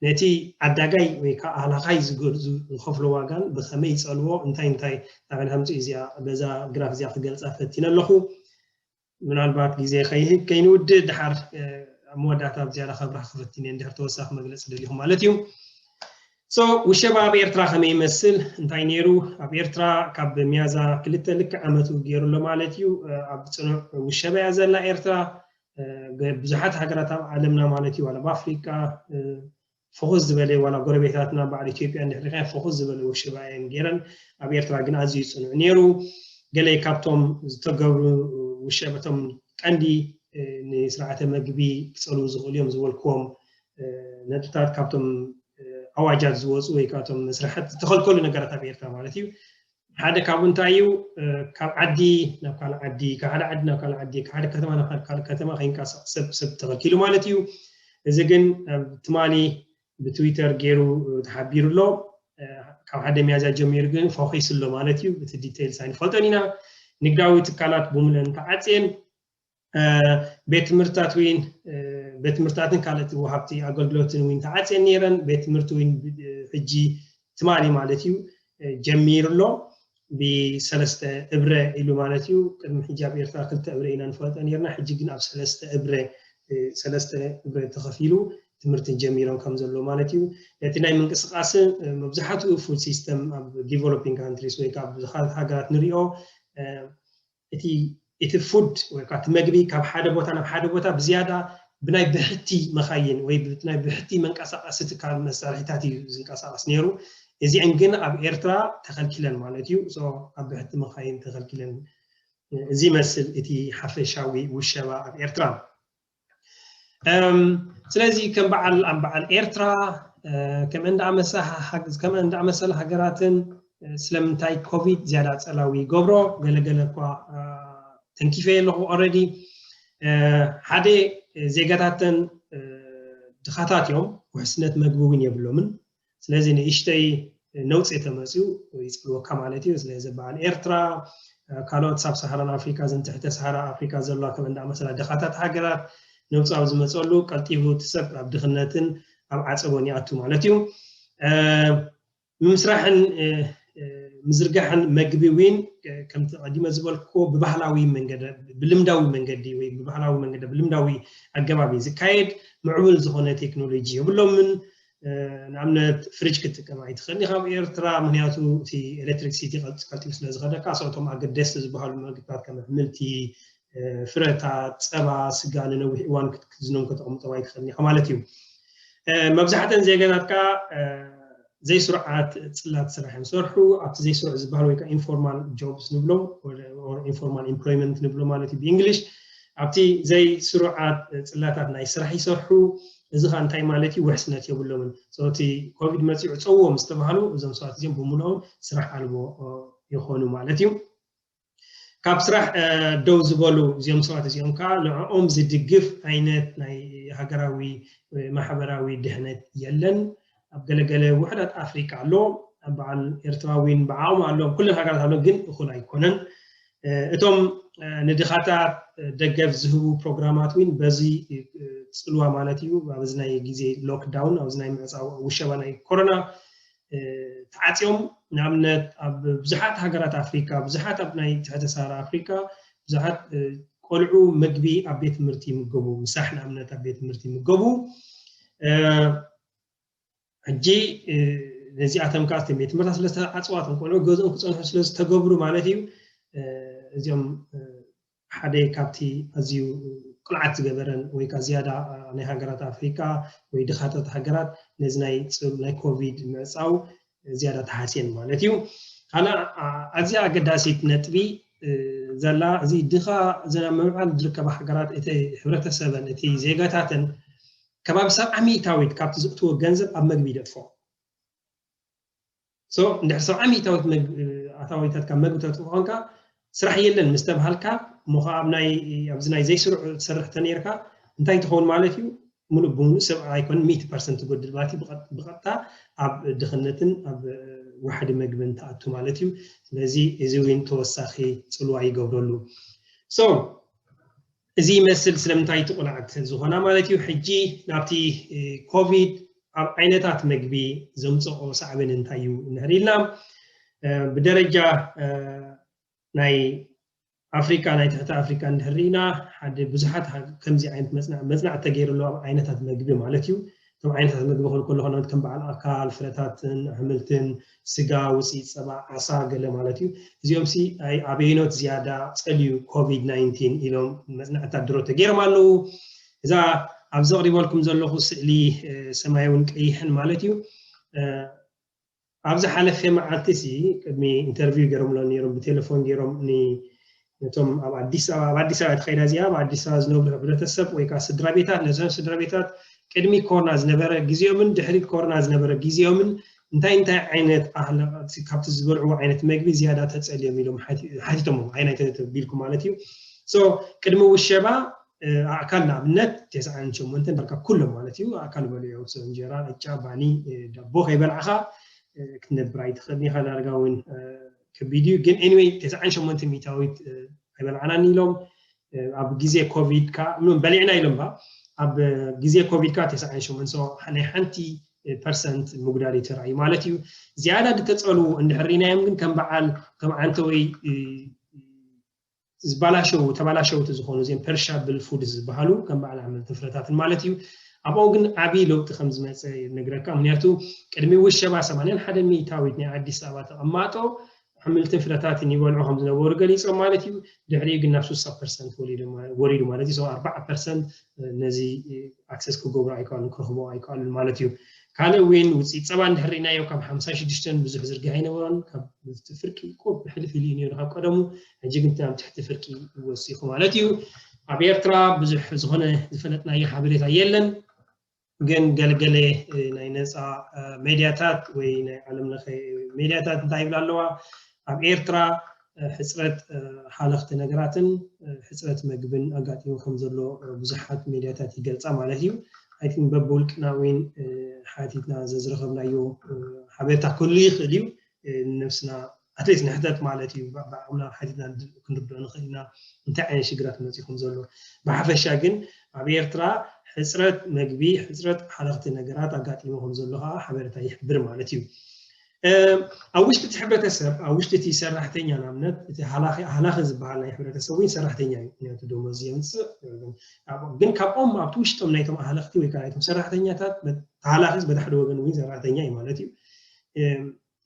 ነቲ ዓዳጋይ ወይ ከዓ ኣህላኻይ ዝኸፍሎ ዋጋን ብኸመይ ይፀልዎ እንታይ እንታይ ናበይ ከምፅኡ እዚኣ በዛ ግራፍ እዚኣ ክገልፃ ፈቲነ ኣለኹ። ምናልባት ግዜ ከይህብ ከይንውድእ ድሓር ኣብ መወዳእታ ብዝያዳ ከብርሃ ክፈትን እየ እንድሕር ተወሳኺ መግለፂ ደሊኹ ማለት እዩ። ውሸባ ኣብ ኤርትራ ከመይ ይመስል እንታይ ነይሩ? ኣብ ኤርትራ ካብ ሚያዝያ ክልተ ልክዕ ዓመቱ ገይሩ ኣሎ ማለት እዩ። ኣብ ፅኑዕ ውሸባ እያ ዘላ ኤርትራ። ብዙሓት ሃገራት ኣብ ዓለምና ማለት እዩ ዋላ ኣብ ኣፍሪቃ ፈኹስ ዝበለ ዋላ ጎረቤታትና በዓል ኢትዮጵያ እንድሕር ሪኢኻ ፈኹስ ዝበለ ውሸባ እየን ገይረን። ኣብ ኤርትራ ግን ኣዝዩ ፅኑዕ ነይሩ። ገለ ካብቶም ዝተገብሩ ውሸበቶም ቀንዲ ንስርዓተ መግቢ ክፀልዉ ዝኽእሉ እዮም ዝበልክዎም ነጥብታት ካብቶም ኣዋጃት ዝወፁ ወይ ካብቶም መስርሓት ዝተኸልከሉ ነገራት ኣብ ኤርትራ ማለት እዩ። ሓደ ካብኡ እንታይ እዩ? ካብ ዓዲ ናብ ካልእ ዓዲ፣ ካብ ሓደ ዓዲ ናብ ካልእ ዓዲ፣ ካብ ሓደ ከተማ ናብ ካልእ ከተማ ከይንቀሳቐስ ሰብ ሰብ ተኸልኪሉ ማለት እዩ። እዚ ግን ትማሊ ብትዊተር ገይሩ ተሓቢሩ ኣሎ። ካብ ሓደ ሚያዝያ ጀሚሩ ግን ፈኺሱ ኣሎ ማለት እዩ። እቲ ዲቴይልስ ኣይንፈልጦን ኢና። ንግዳዊ ትካላት ብሙሉአን ተዓፅየን። ቤት ትምህርትታት ወይን ቤት ትምህርትታትን ካልኦት ወሃብቲ ኣገልግሎትን ወይን ተዓፅየን ነይረን። ቤት ትምህርቲ ወይን ሕጂ ትማሊ ማለት እዩ ጀሚሩ ኣሎ ብሰለስተ እብረ ኢሉ ማለት እዩ። ቅድሚ ሕጂ ኣብ ኤርትራ ክልተ እብረ ኢና ንፈልጦ ነርና። ሕጂ ግን ኣብ ሰለስተ እብረ ሰለስተ እብረ ተኸፊሉ ትምህርቲ ጀሚሮም ከም ዘሎ ማለት እዩ። ነቲ ናይ ምንቅስቃስ መብዛሕትኡ ፉድ ሲስተም ኣብ ዲቨሎፒንግ ካንትሪስ ወይ ከዓ ብዙሓት ሃገራት ንሪኦ እቲ እቲ ፉድ ወይ ከዓ እቲ መግቢ ካብ ሓደ ቦታ ናብ ሓደ ቦታ ብዝያዳ ብናይ ብሕቲ መኻይን ወይ ብናይ ብሕቲ መንቀሳቐሲ ትካል መሳርሒታት እዩ ዝንቀሳቐስ ነይሩ። እዚአን ግን ኣብ ኤርትራ ተኸልኪለን ማለት እዩ። ኣብ ብሕቲ መኻይን ተኸልኪለን። እዚ ይመስል እቲ ሓፈሻዊ ውሸባ ኣብ ኤርትራ። ስለዚ ከም በዓል ኣብ በዓል ኤርትራ ከም እንዳኣመሰላ ሃገራትን ስለምንታይ ኮቪድ ዝያዳ ፀላዊ ይገብሮ ገለገለ እኳ ተንኪፈ ኣለኹ ኦረዲ ሓደ ዜጋታተን ድኻታት እዮም። ውሕስነት መግቢ እውን የብሎምን። ስለዚ ንእሽተይ ነውፂ ተመፅኡ ይፅልወካ ማለት እዩ። ስለዚ በዓል ኤርትራ ካልኦት ሳብ ሰሃራን ኣፍሪካ ዘን ትሕተ ሰሃራ ኣፍሪካ ዘለዋ ከም እንዳኣመሰላ ድኻታት ሃገራት ነውፂ ኣብ ዝመፀሉ ቀልጢፉ እቲ ሰብ ኣብ ድኽነትን ኣብ ዓፀቦን ይኣቱ ማለት እዩ። ምምስራሕን ምዝርጋሕን መግቢ እውን ከምቲ ቀዲመ ዝበልክዎ ብባህላዊ መንገዲ ብልምዳዊ መንገዲ ወይ ብባህላዊ መንገዲ ብልምዳዊ ኣገባብ እዩ ዝካየድ። ምዕቡል ዝኾነ ቴክኖሎጂ የብሎምን። ንኣብነት ፍሪጅ ክትጥቀም ኣይትኽእልን ኢኻ ኣብ ኤርትራ ምክንያቱ እቲ ኤሌክትሪክሲቲ ቀልጢፉ ስለ ዝኸደካ። ሰብቶም ኣገደስቲ ዝበሃሉ መግብታት ከም ኣሕምልቲ፣ ፍረታት፣ ፀባ፣ ስጋ ንነዊሕ እዋን ክትክዝኖም ከተቕምጦም ኣይትኽእልን ኢኻ ማለት እዩ። መብዛሕተን ዜጋታት ከዓ ዘይስሩዓት ፅላት ስራሕ እዮም ዝሰርሑ። ኣብቲ ዘይስሩዕ ዝበሃል ወይ ከዓ informal jobs ንብሎም informal employment ንብሎ ማለት እዩ ብእንግሊሽ። ኣብቲ ዘይስሩዓት ፅላታት ናይ ስራሕ ይሰርሑ። እዚ ከዓ እንታይ ማለት እዩ? ውሕስነት የብሎምን። እቲ ኮቪድ መፂኡ ፀውዎ ምስ ተባሃሉ እዞም ሰባት እዚኦም ብምልኦም ስራሕ ኣልቦ ይኾኑ ማለት እዩ። ካብ ስራሕ ደው ዝበሉ እዚኦም ሰባት እዚኦም ከዓ ንዕኦም ዝድግፍ ዓይነት ናይ ሃገራዊ ማሕበራዊ ድሕነት የለን። ኣብ ገለገለ ውሕዳት ኣፍሪካ ኣሎ። ኣብ በዓል ኤርትራዊን ብዓቕሙ ኣሎ፣ ኩለን ሃገራት ኣሎ፣ ግን እኹል ኣይኮነን። እቶም ንድኻታት ደገፍ ዝህቡ ፕሮግራማት እውን በዚ ፅልዋ ማለት እዩ ኣብዚ ናይ ግዜ ሎክዳውን ኣብዚ ናይ ምዕፃው ውሸባ ናይ ኮሮና ተዓፅዮም። ንኣብነት ኣብ ብዙሓት ሃገራት ኣፍሪካ ብዙሓት ኣብ ናይ ትሕተ ሳራ ኣፍሪካ ብዙሓት ቆልዑ ምግቢ ኣብ ቤት ትምህርቲ ይምገቡ፣ ምሳሕ ንኣብነት ኣብ ቤት ትምህርቲ ይምገቡ። ሕጂ ነዚኣቶም ከዓ ቤት ትምህርታ ስለዝተዓፅዋ እቶም ቆልዑ ገዝኦም ክፀንሑ ስለዝተገብሩ ማለት እዩ እዚኦም ሓደ ካብቲ ኣዝዩ ቅልዓት ዝገበረን ወይ ከዓ ዝያዳ ናይ ሃገራት ኣፍሪካ ወይ ድኻታት ሃገራት ነዚ ናይ ናይ ኮቪድ ምዕፃው ዝያዳ ተሓስየን ማለት እዩ። ካልእ ኣዝያ ኣገዳሲት ነጥቢ ዘላ እዚ ድኻ ዘና ምምዕባል ዝርከባ ሃገራት እቲ ሕብረተሰበን እቲ ዜጋታተን ከባቢ ሰብዓ ሚእታዊት ካብቲ ዝእትዎ ገንዘብ ኣብ መግቢ ይደጥፎ። እንድሕር ሰብዓ ሚእታዊት ኣታዊታት ካብ መግቢ ተጥፎ ኮንካ ስራሕ የለን ምስ ተብሃልካ እሞ ከዓ ኣብዚ ናይ ዘይስሩዕ ትሰርሕ ተነርካ እንታይ ትኸውን ማለት እዩ? ሙሉእ ብሙሉእ ሰብ ኣይኮን ሚእቲ ፐርሰንት ትጎድል ማለት እዩ። ብቐጥታ ኣብ ድኽነትን ኣብ ዋሕዲ መግብን ትኣቱ ማለት እዩ። ስለዚ እዚ እውን ተወሳኺ ፅልዋ ይገብረሉ። So እዚ ይመስል ስለምንታይ እቲ ቁልዓት ዝኾና ማለት እዩ። ሕጂ ናብቲ ኮቪድ ኣብ ዓይነታት መግቢ ዘምፀኦ ሳዕቤን እንታይ እዩ እንድሕር ኢልና ብደረጃ ናይ ኣፍሪካ ናይ ትሕቲ ኣፍሪካ እንድሕር ርኢና ሓደ ብዙሓት ከምዚ ዓይነት መፅናዕቲ ተገይሩ ኣለዎ ኣብ ዓይነታት መግቢ ማለት እዩ። እቶም ዓይነታት መግቢ ክብል ከለኹ ከም በዓል ኣካል ፍረታትን ኣሕምልትን ስጋ ውፅኢት ፀባ ዓሳ ገለ ማለት እዩ። እዚኦም ሲ ኣበይኖት ዝያዳ ፀልዩ ኮቪድ ናይንቲን ኢሎም መፅናዕትታት ድሮ ተገይሮም ኣለዉ። እዛ ኣብዚ ኣቕሪበልኩም ዘለኹ ስእሊ ሰማያውን ቀይሕን ማለት እዩ። ኣብ ዝሓለፈ መዓልቲ ሲ ቅድሚ ኢንተርቪው ገይሮምሎ ነይሮም ብቴሌፎን ገይሮም ነቶም ኣብ ኣዲስ ኣበባ ኣብ ኣዲስ ኣበባ ተኸይዳ እዚኣ ኣብ ኣዲስ ኣበባ ዝነብሩ ሕብረተሰብ ወይ ከዓ ስድራ ቤታት ነዞም ስድራ ቤታት ቅድሚ ኮሮና ዝነበረ ግዜኦምን ድሕሪ ኮሮና ዝነበረ ግዜኦምን እንታይ እንታይ ዓይነት ኣህለቃት ካብቲ ዝበልዕዎ ዓይነት መግቢ ዝያዳ ተፀልዮም ኢሎም ሓቲቶሞ ኣይናይ ተቢልኩም ማለት እዩ። ቅድሚ ውሸባ ኣእካል ንኣብነት ተስዓን ሸሞንተን በቃ ኩሎም ማለት እዩ ኣእካል በልዑ እንጀራ ቅጫ ባኒ ዳቦ ከይበላዕኻ ክትነብር ኣይትኽእልን ኢኻ ዳርጋ እውን ከቢድ እዩ። ግን anyway ተስዓን ሸሞንተ ሚእታዊት ኣይበላዕናን ኢሎም ኣብ ግዜ ኮቪድ ከዓ ምንም በሊዕና ኢሎም ባ ኣብ ግዜ ኮቪድ ከዓ ተስዓን ሸሞንተ ናይ ሓንቲ ፐርሰንት ምጉዳል እዩ ተራእዩ ማለት እዩ። ዝያዳ ዝተፀሉ እንድሕር ርኢናዮም ግን ከም በዓል ከም ዓንተወይ ዝበላሸው ተበላሸውቲ ዝኾኑ እዚም perishable food ዝበሃሉ ከም በዓል ኣሕምልትን ፍረታትን ማለት እዩ። ኣብኦም ግን ዓብዪ ለውጢ ከም ዝመፀ ነግረካ። ምክንያቱ ቅድሚ ውሸባ ሰማንያን ሓደ ሚእታዊት ናይ ኣዲስ ኣበባ ተቐማጦ ኣሕምልትን ፍረታትን ይበልዑ ከም ዝነበሩ ገሊፆም ማለት እዩ። ድሕሪኡ ግን ናብ ስሳ ፐርሰንት ወሪዱ ማለት እዩ። ኣርባዓ ፐርሰንት ነዚ ኣክሰስ ክገብሩ ኣይከኣሉን ክረኽቦ ኣይከኣሉን ማለት እዩ። ካልእ እውን ውፅኢት ፀባ እንድሕር ርኢናዮ ካብ ሓምሳ ሽዱሽተ ብዙሕ ዝርግሕ ኣይነበሮን ካብ ፍርቂ ቁብ ሕልፍ ኢሉ እዩ ነይሩ ካብ ቀደሙ። ሕጂ ግን ናብ ትሕቲ ፍርቂ ወሲኹ ማለት እዩ። ኣብ ኤርትራ ብዙሕ ዝኾነ ዝፈለጥናዮ ሓበሬታ የለን። ግን ገለገለ ናይ ነፃ ሜድያታት ወይ ናይ ዓለም ለኸ ሜድያታት እንታይ ይብላ ኣለዋ ኣብ ኤርትራ ሕፅረት ሃለኽቲ ነገራትን ሕፅረት መግብን ኣጋጢሙ ከም ዘሎ ብዙሓት ሜድያታት ይገልፃ ማለት እዩ። ኣይቲን በብውልቅና እውን ሓቲትና ዘዝረኸብናዮ ሓበሬታ ክህሉ ይኽእል እዩ። ንነብስና ኣትሊስት ንሕተት ማለት እዩ። ብዓቕምና ሓቲትና ክንርድኦ ንኽእል ኢና እንታይ ዓይነት ሽግራት መፂኹም ዘሎ። ብሓፈሻ ግን ኣብ ኤርትራ ሕፅረት መግቢ ሕፅረት ሓለኽቲ ነገራት ኣጋጢሙ ከም ዘሎ ከዓ ሓበሬታ ይሕብር ማለት እዩ። ኣብ ውሽጢ እቲ ሕብረተሰብ ኣብ ውሽጢ እቲ ሰራሕተኛ ንኣብነት እቲ ሃላኺ ዝበሃል ናይ ሕብረተሰብ እውን ሰራሕተኛ እዩ። ምክንያቱ ደሞዝ የምፅእ ግን ካብኦም ኣብቲ ውሽጦም ናይቶም ሃለኽቲ ወይ ከዓ ናይቶም ሰራሕተኛታት ሃላኺ በታሕደ ወገን እውን ሰራሕተኛ እዩ ማለት እዩ።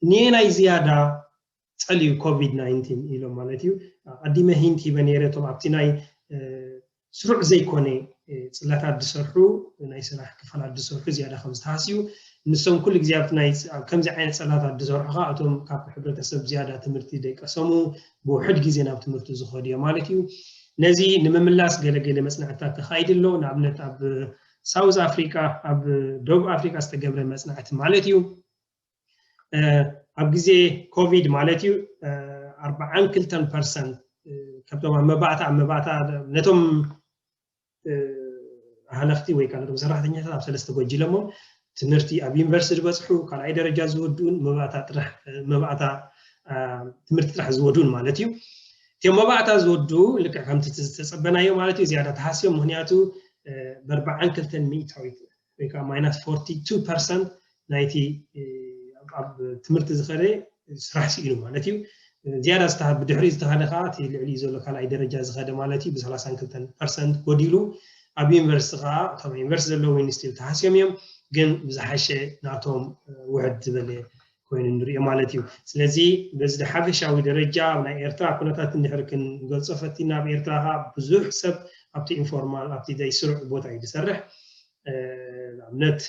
ንየ ናይ ዝያዳ ፀልዩ ኮቪድ ናይንቲን ኢሎም ማለት እዩ። ኣዲመ ሂንት ሂበ ነይረ እቶም ኣብቲ ናይ ስሩዕ ዘይኮነ ፅላታት ዝሰርሑ ናይ ስራሕ ክፋላት ዝሰርሑ ዝያዳ ከም ዝተሃስዩ ንሶም ኩሉ ግዜ ኣብቲ ናይ ከምዚ ዓይነት ፀላታት ዝሰርሑ ከዓ እቶም ካብ ሕብረተሰብ ዝያዳ ትምህርቲ ደይቀሰሙ ብውሕድ ግዜ ናብ ትምህርቲ ዝኸዱ እዮም ማለት እዩ። ነዚ ንምምላስ ገለገለ መፅናዕትታት ተካይዱ ኣሎ። ንኣብነት ኣብ ሳውዝ ኣፍሪካ ኣብ ደቡብ ኣፍሪካ ዝተገብረ መፅናዕቲ ማለት እዩ። ኣብ ግዜ ኮቪድ ማለት እዩ ኣርባዓን ክልተን ፐርሰንት ካብቶም ኣብ መባእታ ኣብ መባእታ ነቶም ሃለኽቲ ወይ ከዓ ነቶም ሰራሕተኛታት ኣብ ሰለስተ ጎጅለሞ ትምህርቲ ኣብ ዩኒቨርሲቲ ዝበፅሑ ካልኣይ ደረጃ ዝወድኡን መባእታ ጥራሕ መባእታ ትምህርቲ ጥራሕ ዝወድኡን ማለት እዩ። እቲ እዮም መባእታ ዝወዱ። ልክዕ ከምቲ ዝተፀበናዮ ማለት እዩ። ዝያዳ ተሃስዮም፣ ምክንያቱ በርባዓን ክልተን ሚእታዊት ወይ ከዓ ማይናስ ፎርቲ ቱ ፐርሰንት ናይቲ ኣብ ትምህርቲ ዝኸደ ስራሕ ስኢኑ ማለት እዩ። ዝያዳ ብድሕሪ ዝተኸደ ከዓ እቲ ልዕሊኡ ዘሎ ካልኣይ ደረጃ ዝኸደ ማለት እዩ ብ ሰላሳን ክልተን ፐርሰንት ጎዲሉ። ኣብ ዩኒቨርሲቲ ከዓ እቶም ዩኒቨርሲቲ ዘለዉ ዩኒቨርሲቲ ተሃስዮም እዮም፣ ግን ብዝሓሸ ናቶም ውሕድ ዝበለ ኮይኑ ንሪኦ ማለት እዩ። ስለዚ በዚ ሓፈሻዊ ደረጃ ኣብ ናይ ኤርትራ ኩነታት እንድሕር ክንገልጾ ፈቲና፣ ኣብ ኤርትራ ከዓ ብዙሕ ሰብ ኣብቲ ኢንፎርማል ኣብቲ ዘይስሩዕ ቦታ እዩ ዝሰርሕ። ንኣብነት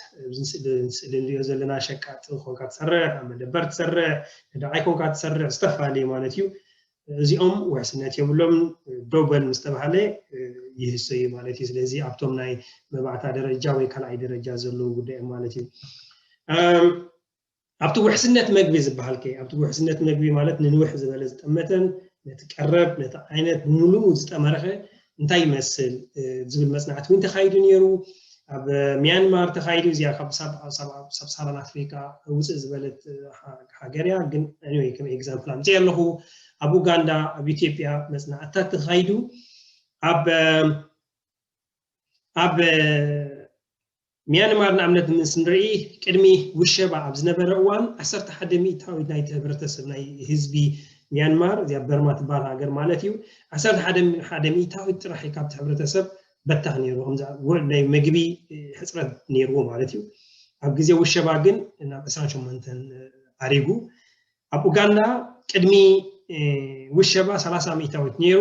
ስእሊ ንሪኦ ዘለና ሸቃጢ ኮንካ ትሰርሕ፣ ኣብ መደበር ትሰርሕ፣ ነዳዓይ ኮንካ ትሰርሕ፣ ዝተፈላለዩ ማለት እዩ። እዚኦም ውሕስነት የብሎም። ደው በል ምስ ተባሃለ ይህሰ እዩ ማለት እዩ። ስለዚ ኣብቶም ናይ መባእታ ደረጃ ወይ ካልኣይ ደረጃ ዘለዉ ጉዳይ እዮም ማለት እዩ። ኣብቲ ውሕስነት መግቢ ዝበሃል ከ ኣብቲ ውሕስነት መግቢ ማለት ንንውሕ ዝበለ ዝጠመተን ነቲ ቀረብ ነቲ ዓይነት ብምሉኡ ዝጠመረኸ እንታይ ይመስል ዝብል መፅናዕቲ እውን ተኻይዱ ነይሩ። ኣብ ሚያንማር ተኻይዱ። እዚኣ ካብ ሳብሳራን ኣፍሪካ ውፅእ ዝበለት ሃገር እያ። ግን ከም ኤግዛምፕል ኣምፅእ ኣለኹ። ኣብ ኡጋንዳ፣ ኣብ ኢትዮጵያ መፅናዕትታት ተኻይዱ። ኣብ ኣብ ሚያንማር ንኣብነት ምስ ንርኢ ቅድሚ ውሸባ ኣብ ዝነበረ እዋን ዓሰርተ ሓደ ሚእታዊት ናይቲ ህብረተሰብ ናይ ህዝቢ ሚያንማር እዚኣ በርማ ትበሃል ሃገር ማለት እዩ። ዓሰርተ ሓደ ሚእታዊት ጥራሕ ካብቲ ሕብረተሰብ በታኽ ነይሩ። ከምዚ ውዕል ናይ መግቢ ሕፅረት ነይርዎ ማለት እዩ። ኣብ ግዜ ውሸባ ግን ናብ ዕስራን ሸሞንተን ዓሪጉ። ኣብ ኡጋንዳ ቅድሚ ውሸባ ሰላሳ ሚእታዊት ነይሩ።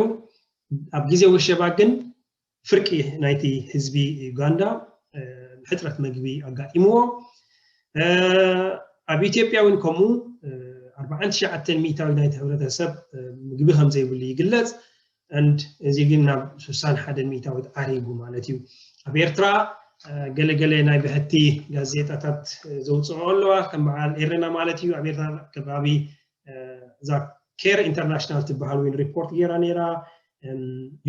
ኣብ ግዜ ውሸባ ግን ፍርቂ ናይቲ ህዝቢ ዩጋንዳ ሕፅረት መግቢ ኣጋጢምዎ። ኣብ ኢትዮጵያ እውን ከምኡ ኣርባዓን ትሽዓተን ሚእታዊ ናይቲ ሕብረተሰብ ምግቢ ከም ዘይብሉ ይግለፅ። And እዚ ግን ናብ ስሳን ሓደን ሚእታዊት ዓሪጉ ማለት እዩ። ኣብ ኤርትራ ገለገለ ናይ ብሕቲ ጋዜጣታት ዘውፅኦ ኣለዋ፣ ከም በዓል ኤረና ማለት እዩ። ኣብ ኤርትራ ከባቢ እዛ ኬር ኢንተርናሽናል ትበሃል እውን ሪፖርት ገይራ ነይራ።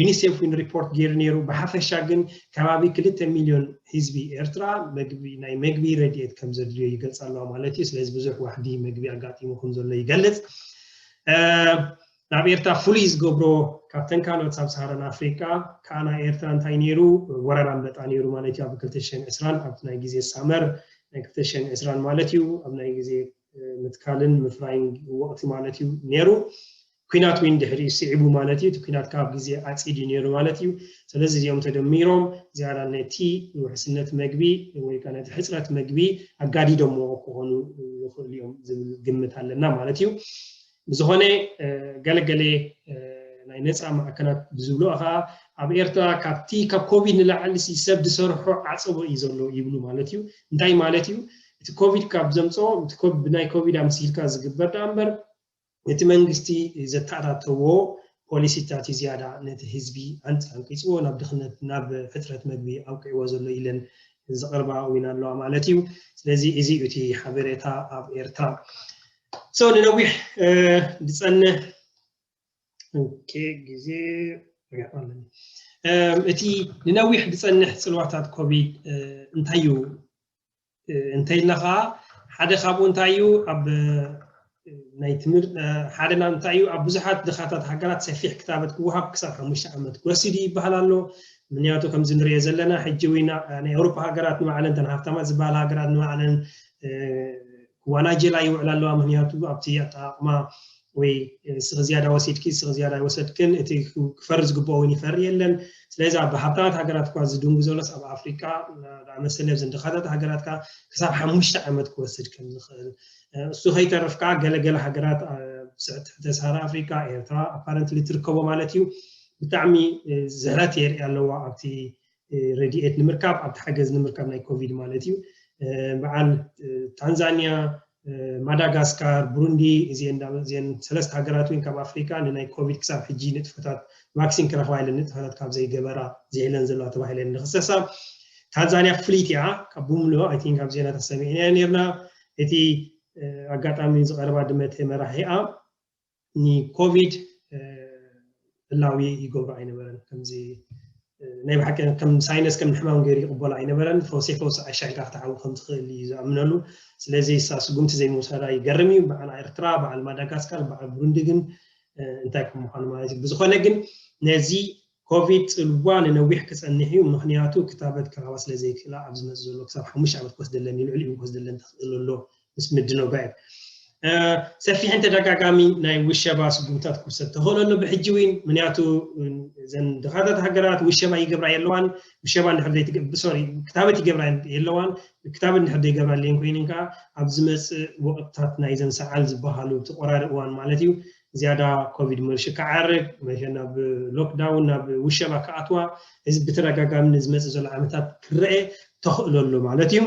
ዩኒሴፍ እውን ሪፖርት ገይሩ ነይሩ። ብሓፈሻ ግን ከባቢ ክልተ ሚልዮን ህዝቢ ኤርትራ ናይ መግቢ ረድኤት ከም ዘድልዮ ይገልፅ ኣለዋ ማለት እዩ። ስለዚ ብዙሕ ዋሕዲ መግቢ ኣጋጢሙ ከም ዘሎ ይገልፅ። ናብ ኤርትራ ፍሉይ ዝገብሮ ካብተን ካልኦት ሳብ ሰሃራን ኣፍሪቃ ከዓ ናይ ኤርትራ እንታይ ነይሩ? ወረራ ኣንበጣ ነይሩ ማለት እዩ። ኣብ ክልተ ሽሕን ዕስራን ኣብ ናይ ግዜ ሳመር ናይ ክልተ ሽሕን ዕስራን ማለት እዩ። ኣብ ናይ ግዜ ምትካልን ምፍራይን ወቕቲ ማለት እዩ ነይሩ። ኩናት እውን ድሕሪ ስዒቡ ማለት እዩ። እቲ ኩናት ካብ ግዜ ዓፂድ እዩ ነይሩ ማለት እዩ። ስለዚ እዚኦም ተደሚሮም ዝያዳ ነቲ ውሕስነት መግቢ ወይ ከዓ ነቲ ሕፅረት መግቢ ኣጋዲዶሞ ክኾኑ ይኽእሉ እዮም ዝብል ግምት ኣለና ማለት እዩ። ብዝኾነ ገለገለ ናይ ነፃ ማዕከናት ብዝብሎ ከዓ ኣብ ኤርትራ ካብቲ ካብ ኮቪድ ንላዕሊ ሰብ ዝሰርሖ ዓፀቦ እዩ ዘሎ ይብሉ ማለት እዩ። እንታይ ማለት እዩ? እቲ ኮቪድ ካብ ዘምፅኦ ብናይ ኮቪድ ኣምሲልካ ዝግበር ደኣ እምበር እቲ መንግስቲ ዘተኣታተዎ ፖሊሲታት እዩ ዝያዳ ነቲ ህዝቢ ኣንቂፅዎ ናብ ድኽነት ናብ ሕፅረት መግቢ ኣውቂዕዎ ዘሎ ኢለን ዘቕርባ እውን ኣለዋ ማለት እዩ። ስለዚ እዚ እቲ ሓበሬታ ኣብ ኤርትራ so ንነዊሕ ዝፀንሕ ግዜ እቲ ንነዊሕ ዝፀንሕ ፅልዋታት ኮቪድ እንታይ እዩ እንተኢልና ከዓ ሓደ ካብኡ እንታይ እዩ ኣብ ናይ ትምህርቲ ሓደ እንታይ እዩ ኣብ ብዙሓት ድኻታት ሃገራት ሰፊሕ ክታበት ክወሃብ ክሳብ ሓሙሽተ ዓመት ክወስድ እዩ ይበሃል ኣሎ። ምክንያቱ ከምዚ ንሪኦ ዘለና ሕጂ ወይ ናይ ኤውሮፓ ሃገራት ንባዕለን እተን ሃብታማት ዝበሃላ ሃገራት ንባዕለን ክዋናጀላ ይውዕላ ኣለዋ። ምክንያቱ ኣብቲ ኣጠቃቅማ ወይ ስኺ ዝያዳ ወሲድኪ ስኺ ዝያዳ ይወሰድክን እቲ ክፈሪ ዝግብኦ እውን ይፈሪ የለን። ስለዚ ኣብ ሃብታማት ሃገራት እኳ ዝድንጉ ዘሎስ ኣብ ኣፍሪቃ ዝኣመሰለ ዘን ድኻታት ሃገራት ከዓ ክሳብ ሓሙሽተ ዓመት ክወስድ ከም ዝኽእል እሱ ከይተርፍ ከዓ ገለገለ ሃገራት ስዕቲ ሕተ ሰሃራ ኣፍሪቃ ኤርትራ ኣፓረንትሊ ትርከቦ ማለት እዩ። ብጣዕሚ ዝሕረት የርኢ ኣለዋ ኣብቲ ረድኤት ንምርካብ ኣብቲ ሓገዝ ንምርካብ ናይ ኮቪድ ማለት እዩ። በዓል ታንዛኒያ፣ ማዳጋስካር፣ ብሩንዲ እዚአን ሰለስተ ሃገራት እውን ካብ ኣፍሪካ ንናይ ኮቪድ ክሳብ ሕጂ ንጥፈታት ቫክሲን ክረኽባ ኢለን ንጥፈታት ካብ ዘይገበራ ዝሕለን ዘለዋ ተባሂለን ንክሰሳ። ታንዛኒያ ፍልይቲ እያ ካብ ብምልኦ ኣይ ቲንክ ኣብ ዜናታት ሰሚዕና ነርና። እቲ ኣጋጣሚ ዝቐረባ ድመተ መራሒኣ ንኮቪድ ዕላዊ ይገብሮ ኣይነበረን። ከምዚ ናይ ብሓቂ ከም ሳይነስ ከም ንሕማም ገይሩ ይቕበሎ ኣይነበረን። ፈውሲ ፈውሲ ዓሻ ኢልካ ክትዓዊ ከም ትኽእል እዩ ዝኣምነሉ። ስለዚ እሳ ስጉምቲ ዘይምውሳዳ ይገርም እዩ። በዓል ኤርትራ፣ በዓል ማዳጋስካር፣ በዓል ብሩንዲ ግን እንታይ ከም ምዃኑ ማለት እዩ። ብዝኾነ ግን ነዚ ኮቪድ ጽልዋ ንነዊሕ ክጸንሕ እዩ፣ ምኽንያቱ ክታበት ክረኽባ ስለ ዘይክእላ ኣብ ዝመጽእ ዘሎ ክሳብ ሓሙሽተ ዓመት ክወስደለን እዩ፣ ልዕሊኡ ክወስደለን ተኽእል ኣሎ ምስ ምድነጓ እዩ። ሰፊሕን ተደጋጋሚ ናይ ውሸባ ስጉምታት ክውሰድ ተኽእሎ ኣሎ ብሕጂ እውን፣ ምክንያቱ እዘን ድኻታት ሃገራት ውሸባ ይገብራ የለዋን። ውሸባ እንድሕር ዘይትገብር ሶሪ ክታበት ይገብራ የለዋን። ክታበት እንድሕር ዘይገብራ ለን ኮይነን ከዓ ኣብ ዝመፅእ ወቕትታት ናይዘን ሰዓል ዝበሃሉ ተቆራሪ እዋን ማለት እዩ ዝያዳ ኮቪድ መልሹ ክዓርግ መሸ ናብ ሎክዳውን ናብ ውሸባ ክኣትዋ እዚ ብተደጋጋሚ ንዝመፅእ ዘሎ ዓመታት ክረአ ተኽእሎ ኣሎ ማለት እዩ።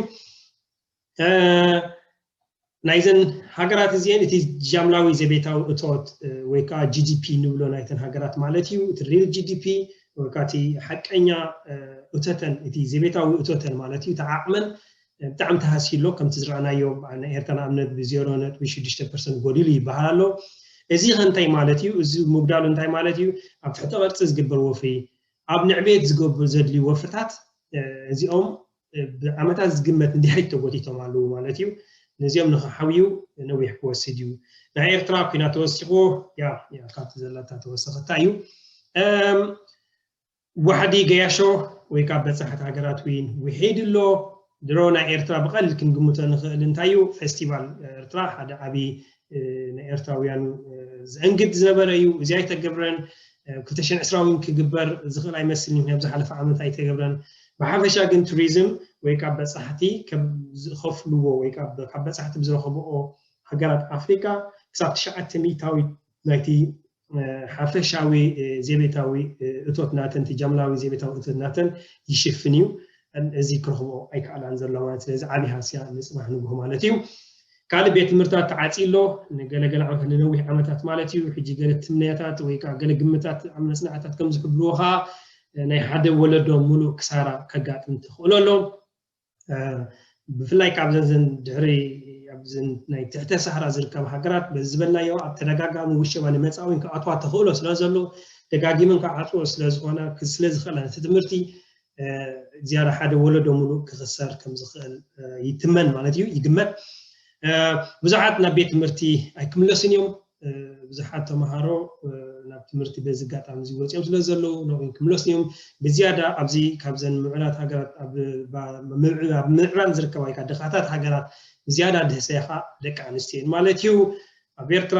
ናይዘን ሃገራት እዚአን እቲ ጃምላዊ ዘቤታዊ እቶት ወይ ከዓ ጂዲፒ ንብሎ ናይተን ሃገራት ማለት እዩ። እቲ ሪል ጂዲፒ ወይ ከዓ እቲ ሓቀኛ እቶተን እቲ ዘቤታዊ እቶተን ማለት እዩ። እቲ ዓቕመን ብጣዕሚ ተሃስዩ ኣሎ። ከምቲ ዝረኣናዮ ናይ ኤርትራ ንኣብነት ብዜሮ ነጥቢ ሽዱሽተ ፐርሰንት ጎዲሉ ይበሃል ኣሎ። እዚ ከ እንታይ ማለት እዩ? እዚ ምጉዳሉ እንታይ ማለት እዩ? ኣብ ትሕተ ቅርፂ ዝግበር ወፍሪ ኣብ ንዕቤት ዝገብሩ ዘድልዩ ወፍርታት እዚኦም ብዓመታት ዝግመት እንዲሕሪት ተጎቲቶም ኣለዉ ማለት እዩ። ነዚኦም ንክሓውዩ ነዊሕ ክወስድ እዩ። ናይ ኤርትራ ኩናት ተወሲኹ ያ ያ ካብቲ ዘለታ ተወሰኸታ እዩ። ዋሕዲ ገያሾ ወይ ካብ በጻሕቲ ሃገራት ዊን ውሒድ ኣሎ። ድሮ ናይ ኤርትራ ብቐሊል ክንግምቶ ንኽእል እንታይ እዩ? ፌስቲቫል ኤርትራ ሓደ ዓብዪ ናይ ኤርትራውያን ዘእንግድ ዝነበረ እዩ። እዚ ኣይተገብረን። ክልተ ሽሕን ዕስራን እውን ክግበር ዝኽእል ኣይመስልን እዩ። ኣብ ዝሓለፈ ዓመት ኣይተገብረን። ብሓፈሻ ግን ቱሪዝም ወይ ካብ በጻሕቲ ከም ዝኸፍልዎ ወይ ካብ በጻሕቲ ብዝረኸብኦ ሃገራት ኣፍሪቃ ክሳብ ትሽዓተ ሚእታዊት ናይቲ ሓፈሻዊ ዜቤታዊ እቶት ናተን እቲ ጃምላዊ ዜቤታዊ እቶት ናተን ይሽፍን እዩ። እዚ ክረኽቦ ኣይከኣላን ዘሎ ማለት ስለዚ ዓብዪ ሃስያ ንፅባሕ ንግሆ ማለት እዩ። ካልእ ቤት ትምህርታት ተዓፂ ኣሎ ንገለገለ ዓመታት ንነዊሕ ዓመታት ማለት እዩ። ሕጂ ገለ ትምነያታት ወይ ከዓ ገለ ግምታት ኣብ መፅናዕታት ከም ዝሕብርዎ ከዓ ናይ ሓደ ወለዶ ሙሉእ ክሳራ ከጋጥም ተኽእሎ ኣሎ። ብፍላይ ካብ ዘንዘን ድሕሪ ኣብዘን ናይ ትሕተ ሳህራ ዝርከባ ሃገራት በዚ ዝበልናዮ ኣብ ተደጋጋሚ ውሸባ ንመፃ እውን ክኣትዋ ተኽእሎ ስለ ዘሎ ደጋጊመን ክዓፅዎ ስለ ዝኾና ስለ ዝኽእላ ነቲ ትምህርቲ ዝያዳ ሓደ ወለዶ ሙሉእ ክኽሰር ከም ዝኽእል ይትመን ማለት እዩ ይግመት። ብዙሓት ናብ ቤት ትምህርቲ ኣይክምለሱን እዮም። ብዙሓት ተምሃሮ ናብ ትምህርቲ በዚ ኣጋጣሚ እዚ ወፂኦም ስለ ዘለዉ ንዕኡ ክምለሱ እዮም። ብዝያዳ ኣብዚ ካብዘን ምዕራት ሃገራት ኣብ ምዕራብ ዝርከባ ወይ ከዓ ድኻታት ሃገራት ብዝያዳ ድህሰያ ከዓ ደቂ ኣንስትዮ እየን ማለት እዩ። ኣብ ኤርትራ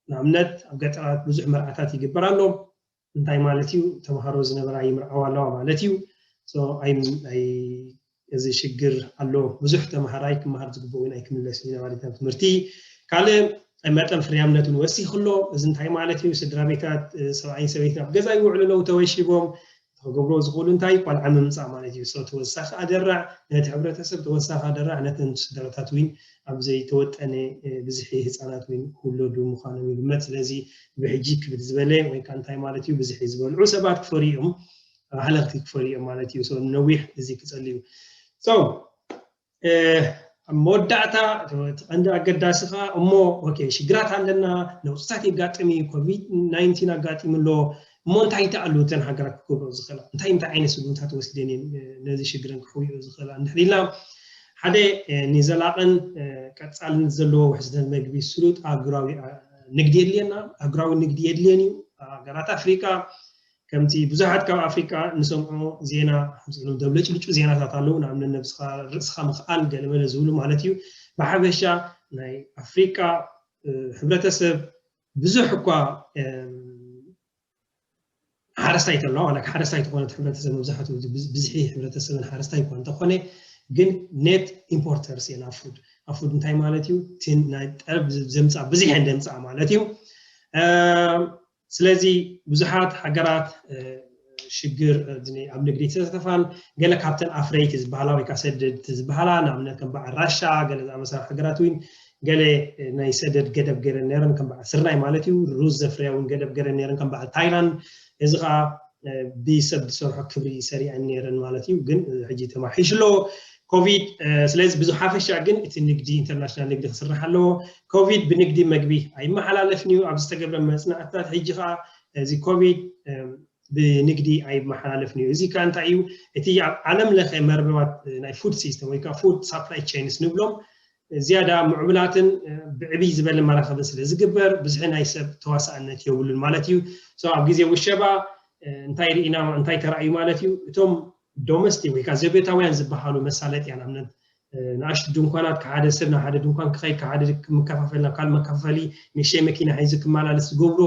ንኣብነት ኣብ ገጠራት ብዙሕ መርዓታት ይግበር ኣሎ። እንታይ ማለት እዩ? ተምሃሮ ዝነበራ ይምርዓዋ ኣለዋ ማለት እዩ። እዚ ሽግር ኣሎ። ብዙሕ ተምሃራይ ክመሃር ዝግብኦ እውን ኣይክምለስን እዩ ማለት ናብ ትምህርቲ። ካልእ መጠን ፍርያምነት እውን ወሲኹ ኣሎ። እዚ እንታይ ማለት እዩ? ስድራ ቤታት ሰብኣይን ሰበይትን ኣብ ገዛ ይውዕሉ ኣለዉ ተወሺቦም። ክገብሮ ዝኽእሉ እንታይ ቆልዓ ምምፃእ ማለት እዩ። ተወሳኺ ኣደራዕ ነቲ ሕብረተሰብ ተወሳኺ ኣደራዕ ነተን ስድራታት እውን ኣብ ዘይተወጠነ ብዝሒ ህፃናት እውን ክውለዱ ምዃኖም ይግመት። ስለዚ ብሕጂ ክብድ ዝበለ ወይ ከዓ እንታይ ማለት እዩ ብዝሒ ዝበልዑ ሰባት ክፈርዩ እዮም። ሃለኽቲ ክፈርዩ እዮም ማለት እዩ። ነዊሕ እዚ ክፀሊ እዩ። ኣብ መወዳእታ እቲ ቀንዲ ኣገዳሲ ከዓ እሞ ሽግራት ኣለና ነውፅታት የጋጥም እዩ ኮቪድ ናይንቲን ኣጋጢሙ ኣሎ። እሞ እንታይ እንታይ ኣለዉ እተን ሃገራት ክገብሮ ዝኽእላ እንታይ እንታይ ዓይነት ስጉምታት ወሲደን እየን ነዚ ሽግረን ክሕውዮ ዝኽእላ እንድሕር ኢልና ሓደ ንዘላቕን ቀፃልነት ዘለዎ ውሕስነት መግቢ ስሉጥ ኣህጉራዊ ንግዲ የድልየና። ኣህጉራዊ ንግዲ የድልየን እዩ። ሃገራት ኣፍሪቃ ከምቲ ብዙሓት ካብ ኣፍሪቃ ንሰምዖ ዜና ከምዚሎም ደብለጭልጩ ዜናታት ኣለዉ። ንኣብነት ነብስኻ ርእስኻ ምኽኣል ገለመለ ዝብሉ ማለት እዩ። ብሓፈሻ ናይ ኣፍሪቃ ሕብረተሰብ ብዙሕ እኳ ሓረስታይ ተለዋ ዋላ ሓረስታይ ተኾነት ሕብረተሰብ መብዛሕትኡ ብዝሒ ሕብረተሰብን ሓረስታይ እኳ እንተኾነ ግን ኔት ኢምፖርተርስ እየን ኣብ ፉድ። ኣብ ፉድ እንታይ ማለት እዩ? ናይ ጠለብ ዘምፃ ብዝሐን ዘምፃ ማለት እዩ። ስለዚ ብዙሓት ሃገራት ሽግር ኣብ ንግዲ ተሳተፋን ገለ ካብተን ኣፍረይቲ ዝበሃላ ወይ ከዓ ሰደድቲ ዝበሃላ ንኣብነት ከም በዓል ራሻ ገለ ዝኣመሰላ ሃገራት እውን ገለ ናይ ሰደድ ገደብ ገይረን ነይረን ከም በዓል ስርናይ ማለት እዩ ሩዝ ዘፍርያ እውን ገደብ ገይረን ነይረን ከም በዓል ታይላንድ እዚ ከዓ ብሰብ ዝሰርሖ ክብሪ ሰሪዐን ነይረን ማለት እዩ ግን ሕጂ ተማሒሹ ኣሎ ኮቪድ ስለዚ ብዙ ሓፈሻ ግን እቲ ንግዲ ኢንተርናሽናል ንግዲ ክስራሕ ኣለዎ ኮቪድ ብንግዲ መግቢ ኣይመሓላለፍን እዩ ኣብ ዝተገብረ መፅናዕትታት ሕጂ ከዓ እዚ ኮቪድ ብንግዲ ኣይመሓላለፍን እዩ እዚ ከዓ እንታይ እዩ እቲ ኣብ ዓለም ለኸ መርበባት ናይ ፉድ ሲስተም ወይ ከዓ ፉድ ሳፕላይ ቼንስ ንብሎም ዝያዳ ምዕቡላትን ብዕብይ ዝበለ መራኸቢ ስለ ዝግበር ብዙሕ ናይ ሰብ ተዋሳእነት የብሉን ማለት እዩ። ኣብ ግዜ ውሸባ እንታይ ርኢና እንታይ ተራእዩ ማለት እዩ? እቶም ዶሜስቲክ ወይ ከዓ ዘቤታውያን ዝበሃሉ መሳለጥያ ንኣብነት ንኣሽቱ ድንኳናት ካብ ሓደ ሰብ ናብ ሓደ ድንኳን ክኸይድ ካብ ሓደ መከፋፈሊ ናብ ካልእ መከፋፈሊ ንእሽተይ መኪና ሒዙ ክመላለስ ዝገብሮ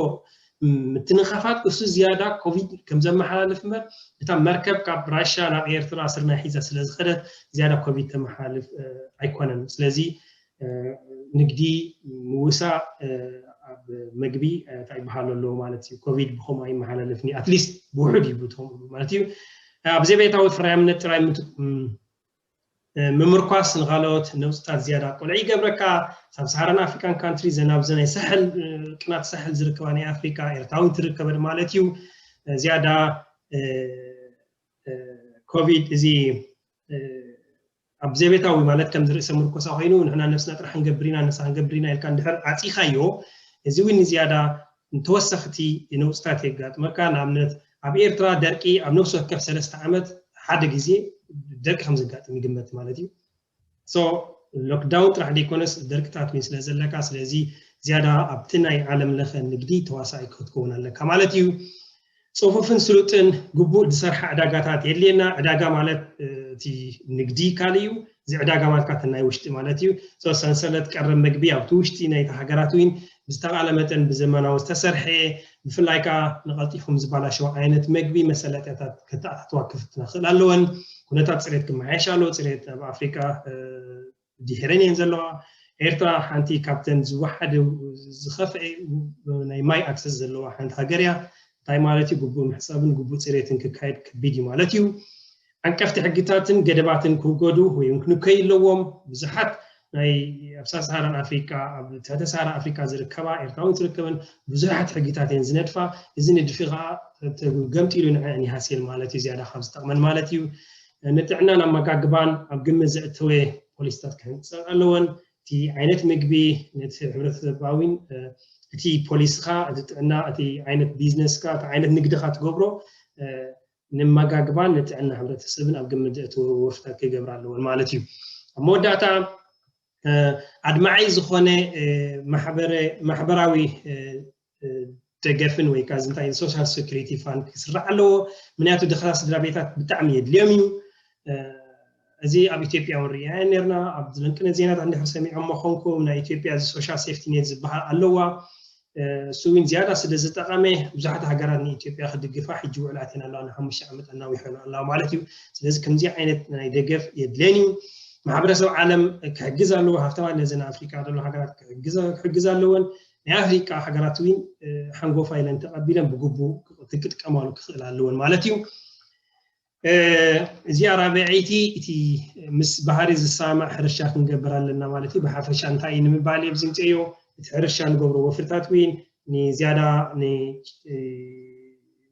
ምትንኻፋት እሱ ዝያዳ ኮቪድ ከም ዘመሓላልፍ እምበር እታ መርከብ ካብ ራሻ ናብ ኤርትራ ስርናይ ሒዛ ስለ ዝኸደት ዝያዳ ኮቪድ ተመሓላልፍ ኣይኮነን። ስለዚ ንግዲ ምውሳእ ኣብ መግቢ እንታይ ይበሃል ኣለዎ ማለት እዩ። ኮቪድ ብኸምኡ ኣይመሓላለፍን እዩ። ኣትሊስት ብውሑድ እዩ ማለት እዩ። ኣብ ዘቤታዊ ፍርያምነት ጥራይ ምምርኳስ ንኻልኦት ነውፅታት ዝያዳ ቆልዕ ይገብረካ። ሳብ ሰሃራን ኣፍሪካን ካንትሪ ዘናብዘ ናይ ሳሕል ቅናት ሳሕል ዝርከባ ናይ ኣፍሪካ ኤርትራዊ ትርከበ ማለት እዩ። ዝያዳ ኮቪድ እዚ ኣብ ዘቤታዊ ማለት ከም ዝርእሰ ምርኮሳ ኮይኑ ንሕና ነብስና ጥራሕ ክንገብር ኢና ነሳ ክንገብር ኢና ኢልካ እንድሕር ዓፂኻዮ እዚ እውን ዝያዳ ንተወሰኽቲ ነውፅታት የጋጥመካ። ንኣብነት ኣብ ኤርትራ ደርቂ ኣብ ነፍሲ ወከፍ ሰለስተ ዓመት ሓደ ግዜ ደርቂ ከም ዘጋጥም ይግመት ማለት እዩ። ሎክዳውን ጥራሕ ዘይኮነስ ደርቅታት እውን ስለ ዘለካ ስለዚ ዝያዳ ኣብቲ ናይ ዓለም ለኸ ንግዲ ተዋሳኢ ክትከውን ኣለካ ማለት እዩ። ፅፉፍን ስሉጥን ግቡእ ዝሰርሓ ዕዳጋታት የድልየና። ዕዳጋ ማለት እቲ ንግዲ ካልእ እዩ። እዚ ዕዳጋ ማለት ካብተን ናይ ውሽጢ ማለት እዩ። ሰንሰለት ቀረብ መግቢ ኣብቲ ውሽጢ ናይቲ ሃገራት እውን ብዝተቃለ መጠን ብዘመናዊ ዝተሰርሐ ብፍላይ ከዓ ንቐልጢፎም ዝበላሸው ዓይነት መግቢ መሰለጥያታት ከተኣታትዋ ክፍትና ክእል ኣለወን። ኩነታት ፅሬት ክመሓየሽ ኣለዎ። ፅሬት ኣብ ኣፍሪካ ድሕረን እየን ዘለዋ። ኤርትራ ሓንቲ ካብተን ዝወሓደ ዝኸፍአ ናይ ማይ ኣክሰስ ዘለዋ ሓንቲ ሃገር እያ። እንታይ ማለት እዩ? ግቡእ ምሕፃብን ግቡእ ፅሬትን ክካየድ ከቢድ እዩ ማለት እዩ። ዓንቀፍቲ ሕግታትን ገደባትን ክውገዱ ወይ ክንከዩ ኣለዎም። ብዙሓት ናይ ኣብ ሳብ ሰሃራን ኣፍሪካ ኣብ ትሕተ ሰሃራ ኣፍሪካ ዝርከባ ኤርትራዊ ትርከበን ብዙሓት ሕግታት እየን ዝነድፋ። እዚ ንድፊ ከዓ ገምጢሉ ንዐን ይሃስየን ማለት እዩ። ዝያዳ ካብ ዝጠቕመን ማለት እዩ። ንጥዕናን ኣመጋግባን ኣብ ግምት ዘእተወ ፖሊሲታት ክህንፀ ኣለወን። እቲ ዓይነት ምግቢ ነቲ ሕብረተሰባዊን እቲ ፖሊስኻ እቲ ጥዕና እቲ ዓይነት ቢዝነስካ እቲ ዓይነት ንግድኻ ትገብሮ ንመጋግባን ንጥዕና ሕብረተሰብን ኣብ ግምት ዘእተወ ወፍታት ክገብራ ኣለወን ማለት እዩ። ኣብ መወዳእታ ኣድማዓይ ዝኾነ ማሕበራዊ ደገፍን ወይ ከዓ እንታይ ሶሻል ሴኩሪቲ ፋንድ ክስራሕ ኣለዎ። ምክንያቱ ድኻ ስድራ ቤታት ብጣዕሚ የድልዮም እዩ። እዚ ኣብ ኢትዮጵያ እውን ርኢና ነርና። ኣብ ዝለንቅነ ዜናታት እንድሕር ሰሚዖሞ ኮንኩም ናይ ኢትዮጵያ እዚ ሶሻል ሴፍቲ ኔት ዝበሃል ኣለዋ። እሱ እውን ዝያዳ ስለ ዝጠቐመ ብዙሓት ሃገራት ንኢትዮጵያ ክድግፋ ሕጂ ውዕል ኣትየን ኣለዋ። ንሓሙሽተ ዓመት ኣናዊሐን ኣለዋ ማለት እዩ። ስለዚ ከምዚ ዓይነት ናይ ደገፍ የድልየን እዩ። ማሕበረሰብ ዓለም ክሕግዝ ኣለዎ። ሃፍተማ ነዘን ኣፍሪካ ዘሎ ሃገራት ክሕግዝ ኣለወን። ናይ ኣፍሪካ ሃገራት እውን ሓንጎፋ ኢለን ተቐቢለን ብግቡእ ክጥቀማሉ ክኽእል ኣለወን ማለት እዩ። እዚኣ ራብዐይቲ እቲ ምስ ባህሪ ዝሰማማዕ ሕርሻ ክንገብር ኣለና ማለት እዩ። ብሓፈሻ እንታይ እዩ ንምባል እየ ዝምፅአዮ? እቲ ሕርሻ ንገብሮ ወፍርታት እውን ንዝያዳ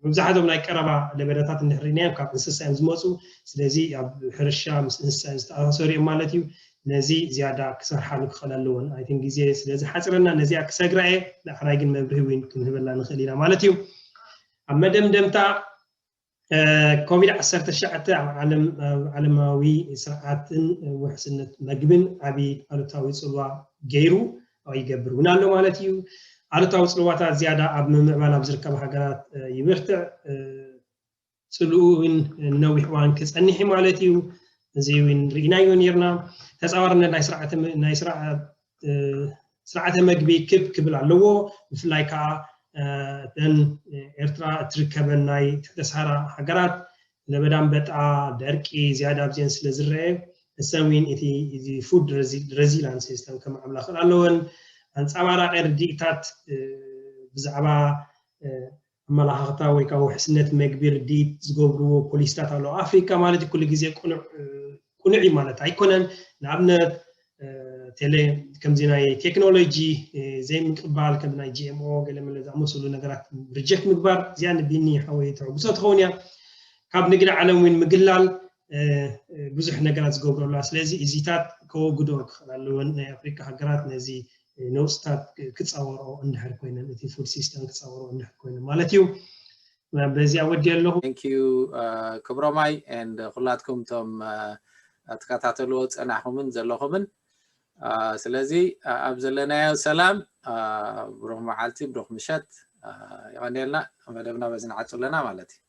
መብዛሕቶም ናይ ቀረባ ለበዳታት እንድሕር ርኢናዮም ካብ እንስሳ እዮም ዝመፁ። ስለዚ ኣብ ሕርሻ ምስ እንስሳ ዝተኣሳሰሩ እዮም ማለት እዩ። ነዚ ዝያዳ ክሰርሓሉ ክኽእል ኣለዎን ኣይትን ግዜ ስለ ዝሓፅረና ነዚኣ ክሰግራ እየ። ንኣሕራይ ግን መብርሂ እውን ክንህበላ ንኽእል ኢና ማለት እዩ። ኣብ መደምደምታ ኮቪድ ዓሰርተ ትሽዓተ ኣብ ዓለማዊ ስርዓትን ውሕስነት መግብን ዓብዪ ኣሉታዊ ፅልዋ ገይሩ ይገብር እውን ኣሎ ማለት እዩ። ኣሉታዊ ፅልዋታት ዝያዳ ኣብ ምምዕባል ኣብ ዝርከባ ሃገራት ይብርትዕ። ፅልኡ እውን ነዊሕ እዋን ክፀንሕ ማለት እዩ። እዚ እውን ርኢናዮ ነርና። ተፃዋርነት ናይ ስርዓተ መግቢ ክብ ክብል ኣለዎ። ብፍላይ ከዓ እተን ኤርትራ እትርከበን ናይ ትሕተ ሰሃራ ሃገራት ለበዳ ኣንበጣ፣ ደርቂ ዝያዳ ኣብዚአን ስለ ዝረአ እሰን እውን እቲ ፉድ ሬዚላንስ ሲስተም ከማዕብላ ክእል ኣለወን። ኣንፃባራቂ ርድኢታት ብዛዕባ ኣመላኻኽታ ወይ ከዓ ውሕስነት መግቢ ርድኢት ዝገብርዎ ፖሊሲታት ኣለዉ። ኣፍሪካ ማለት ኩሉ ግዜ ቅኑዕ እዩ ማለት ኣይኮነን። ንኣብነት ቴሌ ከምዚ ናይ ቴክኖሎጂ ዘይምቅባል ከም ናይ ጂኤምኦ ገለመለ ዝኣመሰሉ ነገራት ሪጀክት ምግባር እዚኣ ንቢኒ ሓወይ ተዕጉሶ ትኸውን እያ። ካብ ንግዲ ዓለም እውን ምግላል ብዙሕ ነገራት ዝገብሩ ኣለዋ። ስለዚ እዚታት ከወግዶ ክኽእል ኣለወን። ናይ ኣፍሪካ ሃገራት ነዚ ነውፅታት ክፃወሮ እንድሕር ኮይነን እቲ ፉድ ሲስተም ክፃወሮ እንድሕር ኮይነን ማለት እዩ። በዚኣ ወዲ ኣለኹ። ክብሮማይ ኩላትኩም እቶም ትከታተልዎ ፀናኹምን ዘለኹምን ስለዚ ኣብ ዘለናዮ ሰላም፣ ብሩኽ መዓልቲ፣ ብሩኽ ምሸት። የቐንየልና። መደብና በዚ ንዓጹ ኣለና ማለት እዩ።